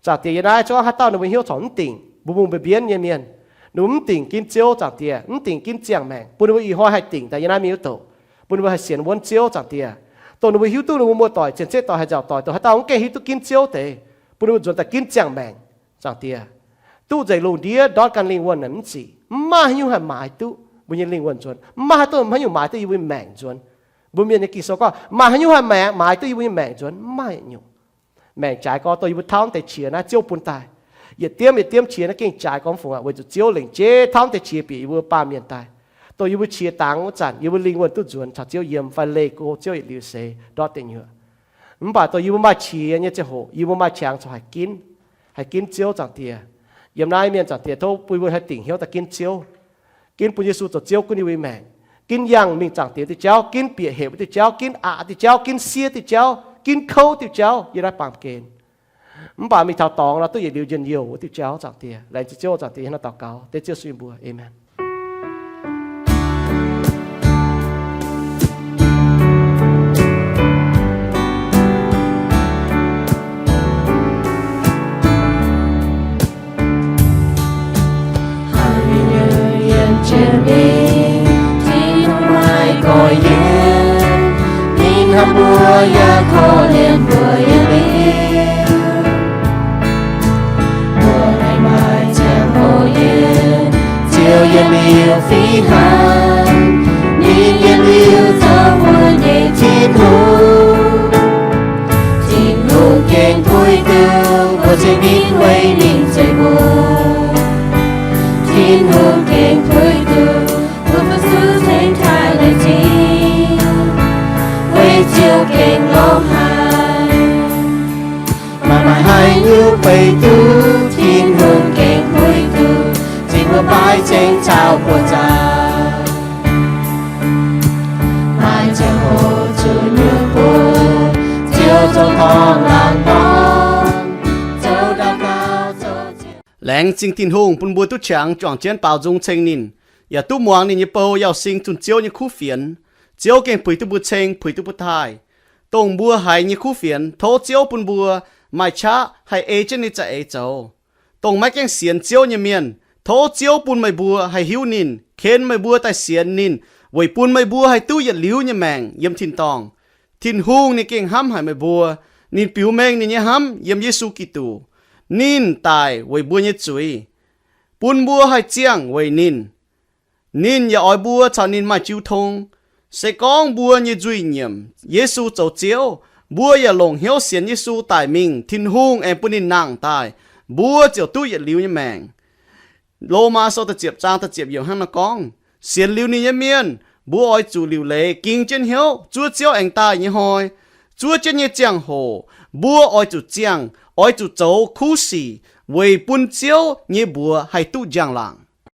Zaangc Diex, yie naaiv zungv haaix dauh ninh mbuo hnyouv corc mv dingc, mbuo mbungh mbienv nyei mienh, ninh mbuo mv dingc ginv Ziouv, Zaangc Diex, mv dingc ginv ziangh maengc, bun ninh mbuo ih hnoi haih dingc daaih yie naaiv mingh wuov douc, bun ninh mbuo haih sienx wuonv Ziouv, Zaangc Diex. dongh ninh mbuo hiuv duqv ninh mbuo muoz-doic, cien-ceqv doic, haaix nzauc doic, dongh haaix dauh mv gaengh hiuv duqv ginv Ziouv deix, bun ninh mbuo nzuonx daaih ginv ziangh maengc. Zaangc Diex, duqv nzengc lungh ndiev ndortv gan lingh wuonh naaic mv ziqc, mv maaih haaix nyungc haih maaiz duqv mbuo nyei lingh wuonh nzuonx. Mv maaih haaix nyungc maaiz duqv yie mbuo nyei maengc nzuonx. Mbuo Mienh nyei Ging-Sou gorngv maaih haaix nyungc haih maaiz duqv yie mbuo nyei maengc nzuonx, mv maaih haaix nyungc. Maengc jaaix gorx dongh yie mbuo tauv deix qiex naaiv Ziouv bun daaih. Yietc diemv yietc diemv qiex naaiv gengh jaaix gorx mv fungc aqv, weic zuqc Ziouv lengc jeiv tauv deix qiex bieqc yie mbuo baamh mienh daaih, dongh yie mbuo qiex dangx wuov zanc yie mbuo lingh wuonh duqv nzuonx caux Ziouv yiem fai leih go Ziouv yietc liuz seix ndortv deic nyuoqc. Mv baac dongh yie mbuo maaih qiex nyei ziangh hoc yie mbuo maaih qangx corc haih ginv, haih ginv Ziouv. Zaangc Diex, yiem naaiv mienh, Zaangc Diex, tov bun yie mbuo haih dingc hnyouv daaih ginv Ziouv, ginv bun Yesu zoux Ziouv gunv yie mbuo nyei maengc, ginv yangh mingh zaangc Diex diuh jauv, ginv bieqc hepc diuh jauv, ginv aqc diuh jauv, ginv siev diuh jauv, ginv kouv diuh jauv yiem naaiv baamh gen. Mv baac mingh taux dorngx nor duqv yietc liuz njien-youh wuov diuh jauv. Zaangc Diex, laengz zingh Ziouv. Zaangc Diex, hnangv naaiv daux gaux dengv Ziouv Yesu nyei mbuox, aamen. Tin-Hungh maiv goiv yie, ninh hnamv mbuo yaac korv-lienh mbuo yietc liuz. Mbuo haih maaih ziangh hoc yiem Ziouv yietc liuz fih hnangv. Ninh yietc liuz zoux mbuo nyei Tin-Hungh. Tin-Hungh gengh puix duqv mbuo ceng-ndiev weic ninh ceix mbuo. Tin-Hungh gengh puix duqv mbuo fu-sux ceng taaih laengz zingh, weic Ziouv gengh longx haic. Maaih maaih haaix nyungc beix duqv Tin-Hungh gengh puix duqv, cing mbuo baaiv ceng caux buoz-zaux. Maaih ziangh hoc zuqc nyuoqc buoz, Ziouv zoux dorngx laangz dorn, zoux daux gaux, zoux ziex. Laengz zingh Tin-Hungh bun mbuo duqv qangx juangc jienv baaux nzung ceng ninh, yaac duqv muangx ninh nyei bou, yauh sing zunh Ziouv nyei kuv fienx. Ziouv gengh puix duqv mbuo ceng, puix duqv mbuo taaih. Dongh mbuo haiz nyei kuv fienx, tov Ziouv bun mbuo maaih qaqv haih ei jienv ninh za'eix zoux. Dongh maiv gaengh sienx Ziouv nyei mienh, tov Ziouv bun meih mbuo haih hiuv ninh, ken meih mbuo daaih sienx ninh, weic bun meih mbuo haih duqv yietc liuz nyei maengc yiem tin-dorngh. Tin-Hungh ninh gengh hnamv haic meih mbuo. Ninh biux mengh ninh nyei hnamv yiem Yesu Giduc. Ninh daic weic mbuo nyei zuiz, bun mbuo haih ziangh weic ninh. Ninh yaac oix mbuo caux ninh maaih jiu tong. Se gorngv mbuo nyei nzuih nyiemc Yesu zoux Ziouv, mbuo yaac longc hnyouv sienx Yesu daic mingh, Tin-Hungh aengx bun ninh nangh daaih, mbuo ziouc duqv yietc liuz nyei maengc. Lomaa Sou da'ziepc zaang da'ziepc yiemc hnangv naaiv gorngv, sienx liuz ninh nyei mienh, mbuo oix zuqc liuc leiz ging jienv hnyouv zuov Ziouv aengx daaih nyei hnoi. Zuov jienv nyei ziangh hoc mbuo oix zuqc ziangh, oix zuqc zoux kuv sic weic bun Ziouv nyei mbuox haih duqv njang-laangc.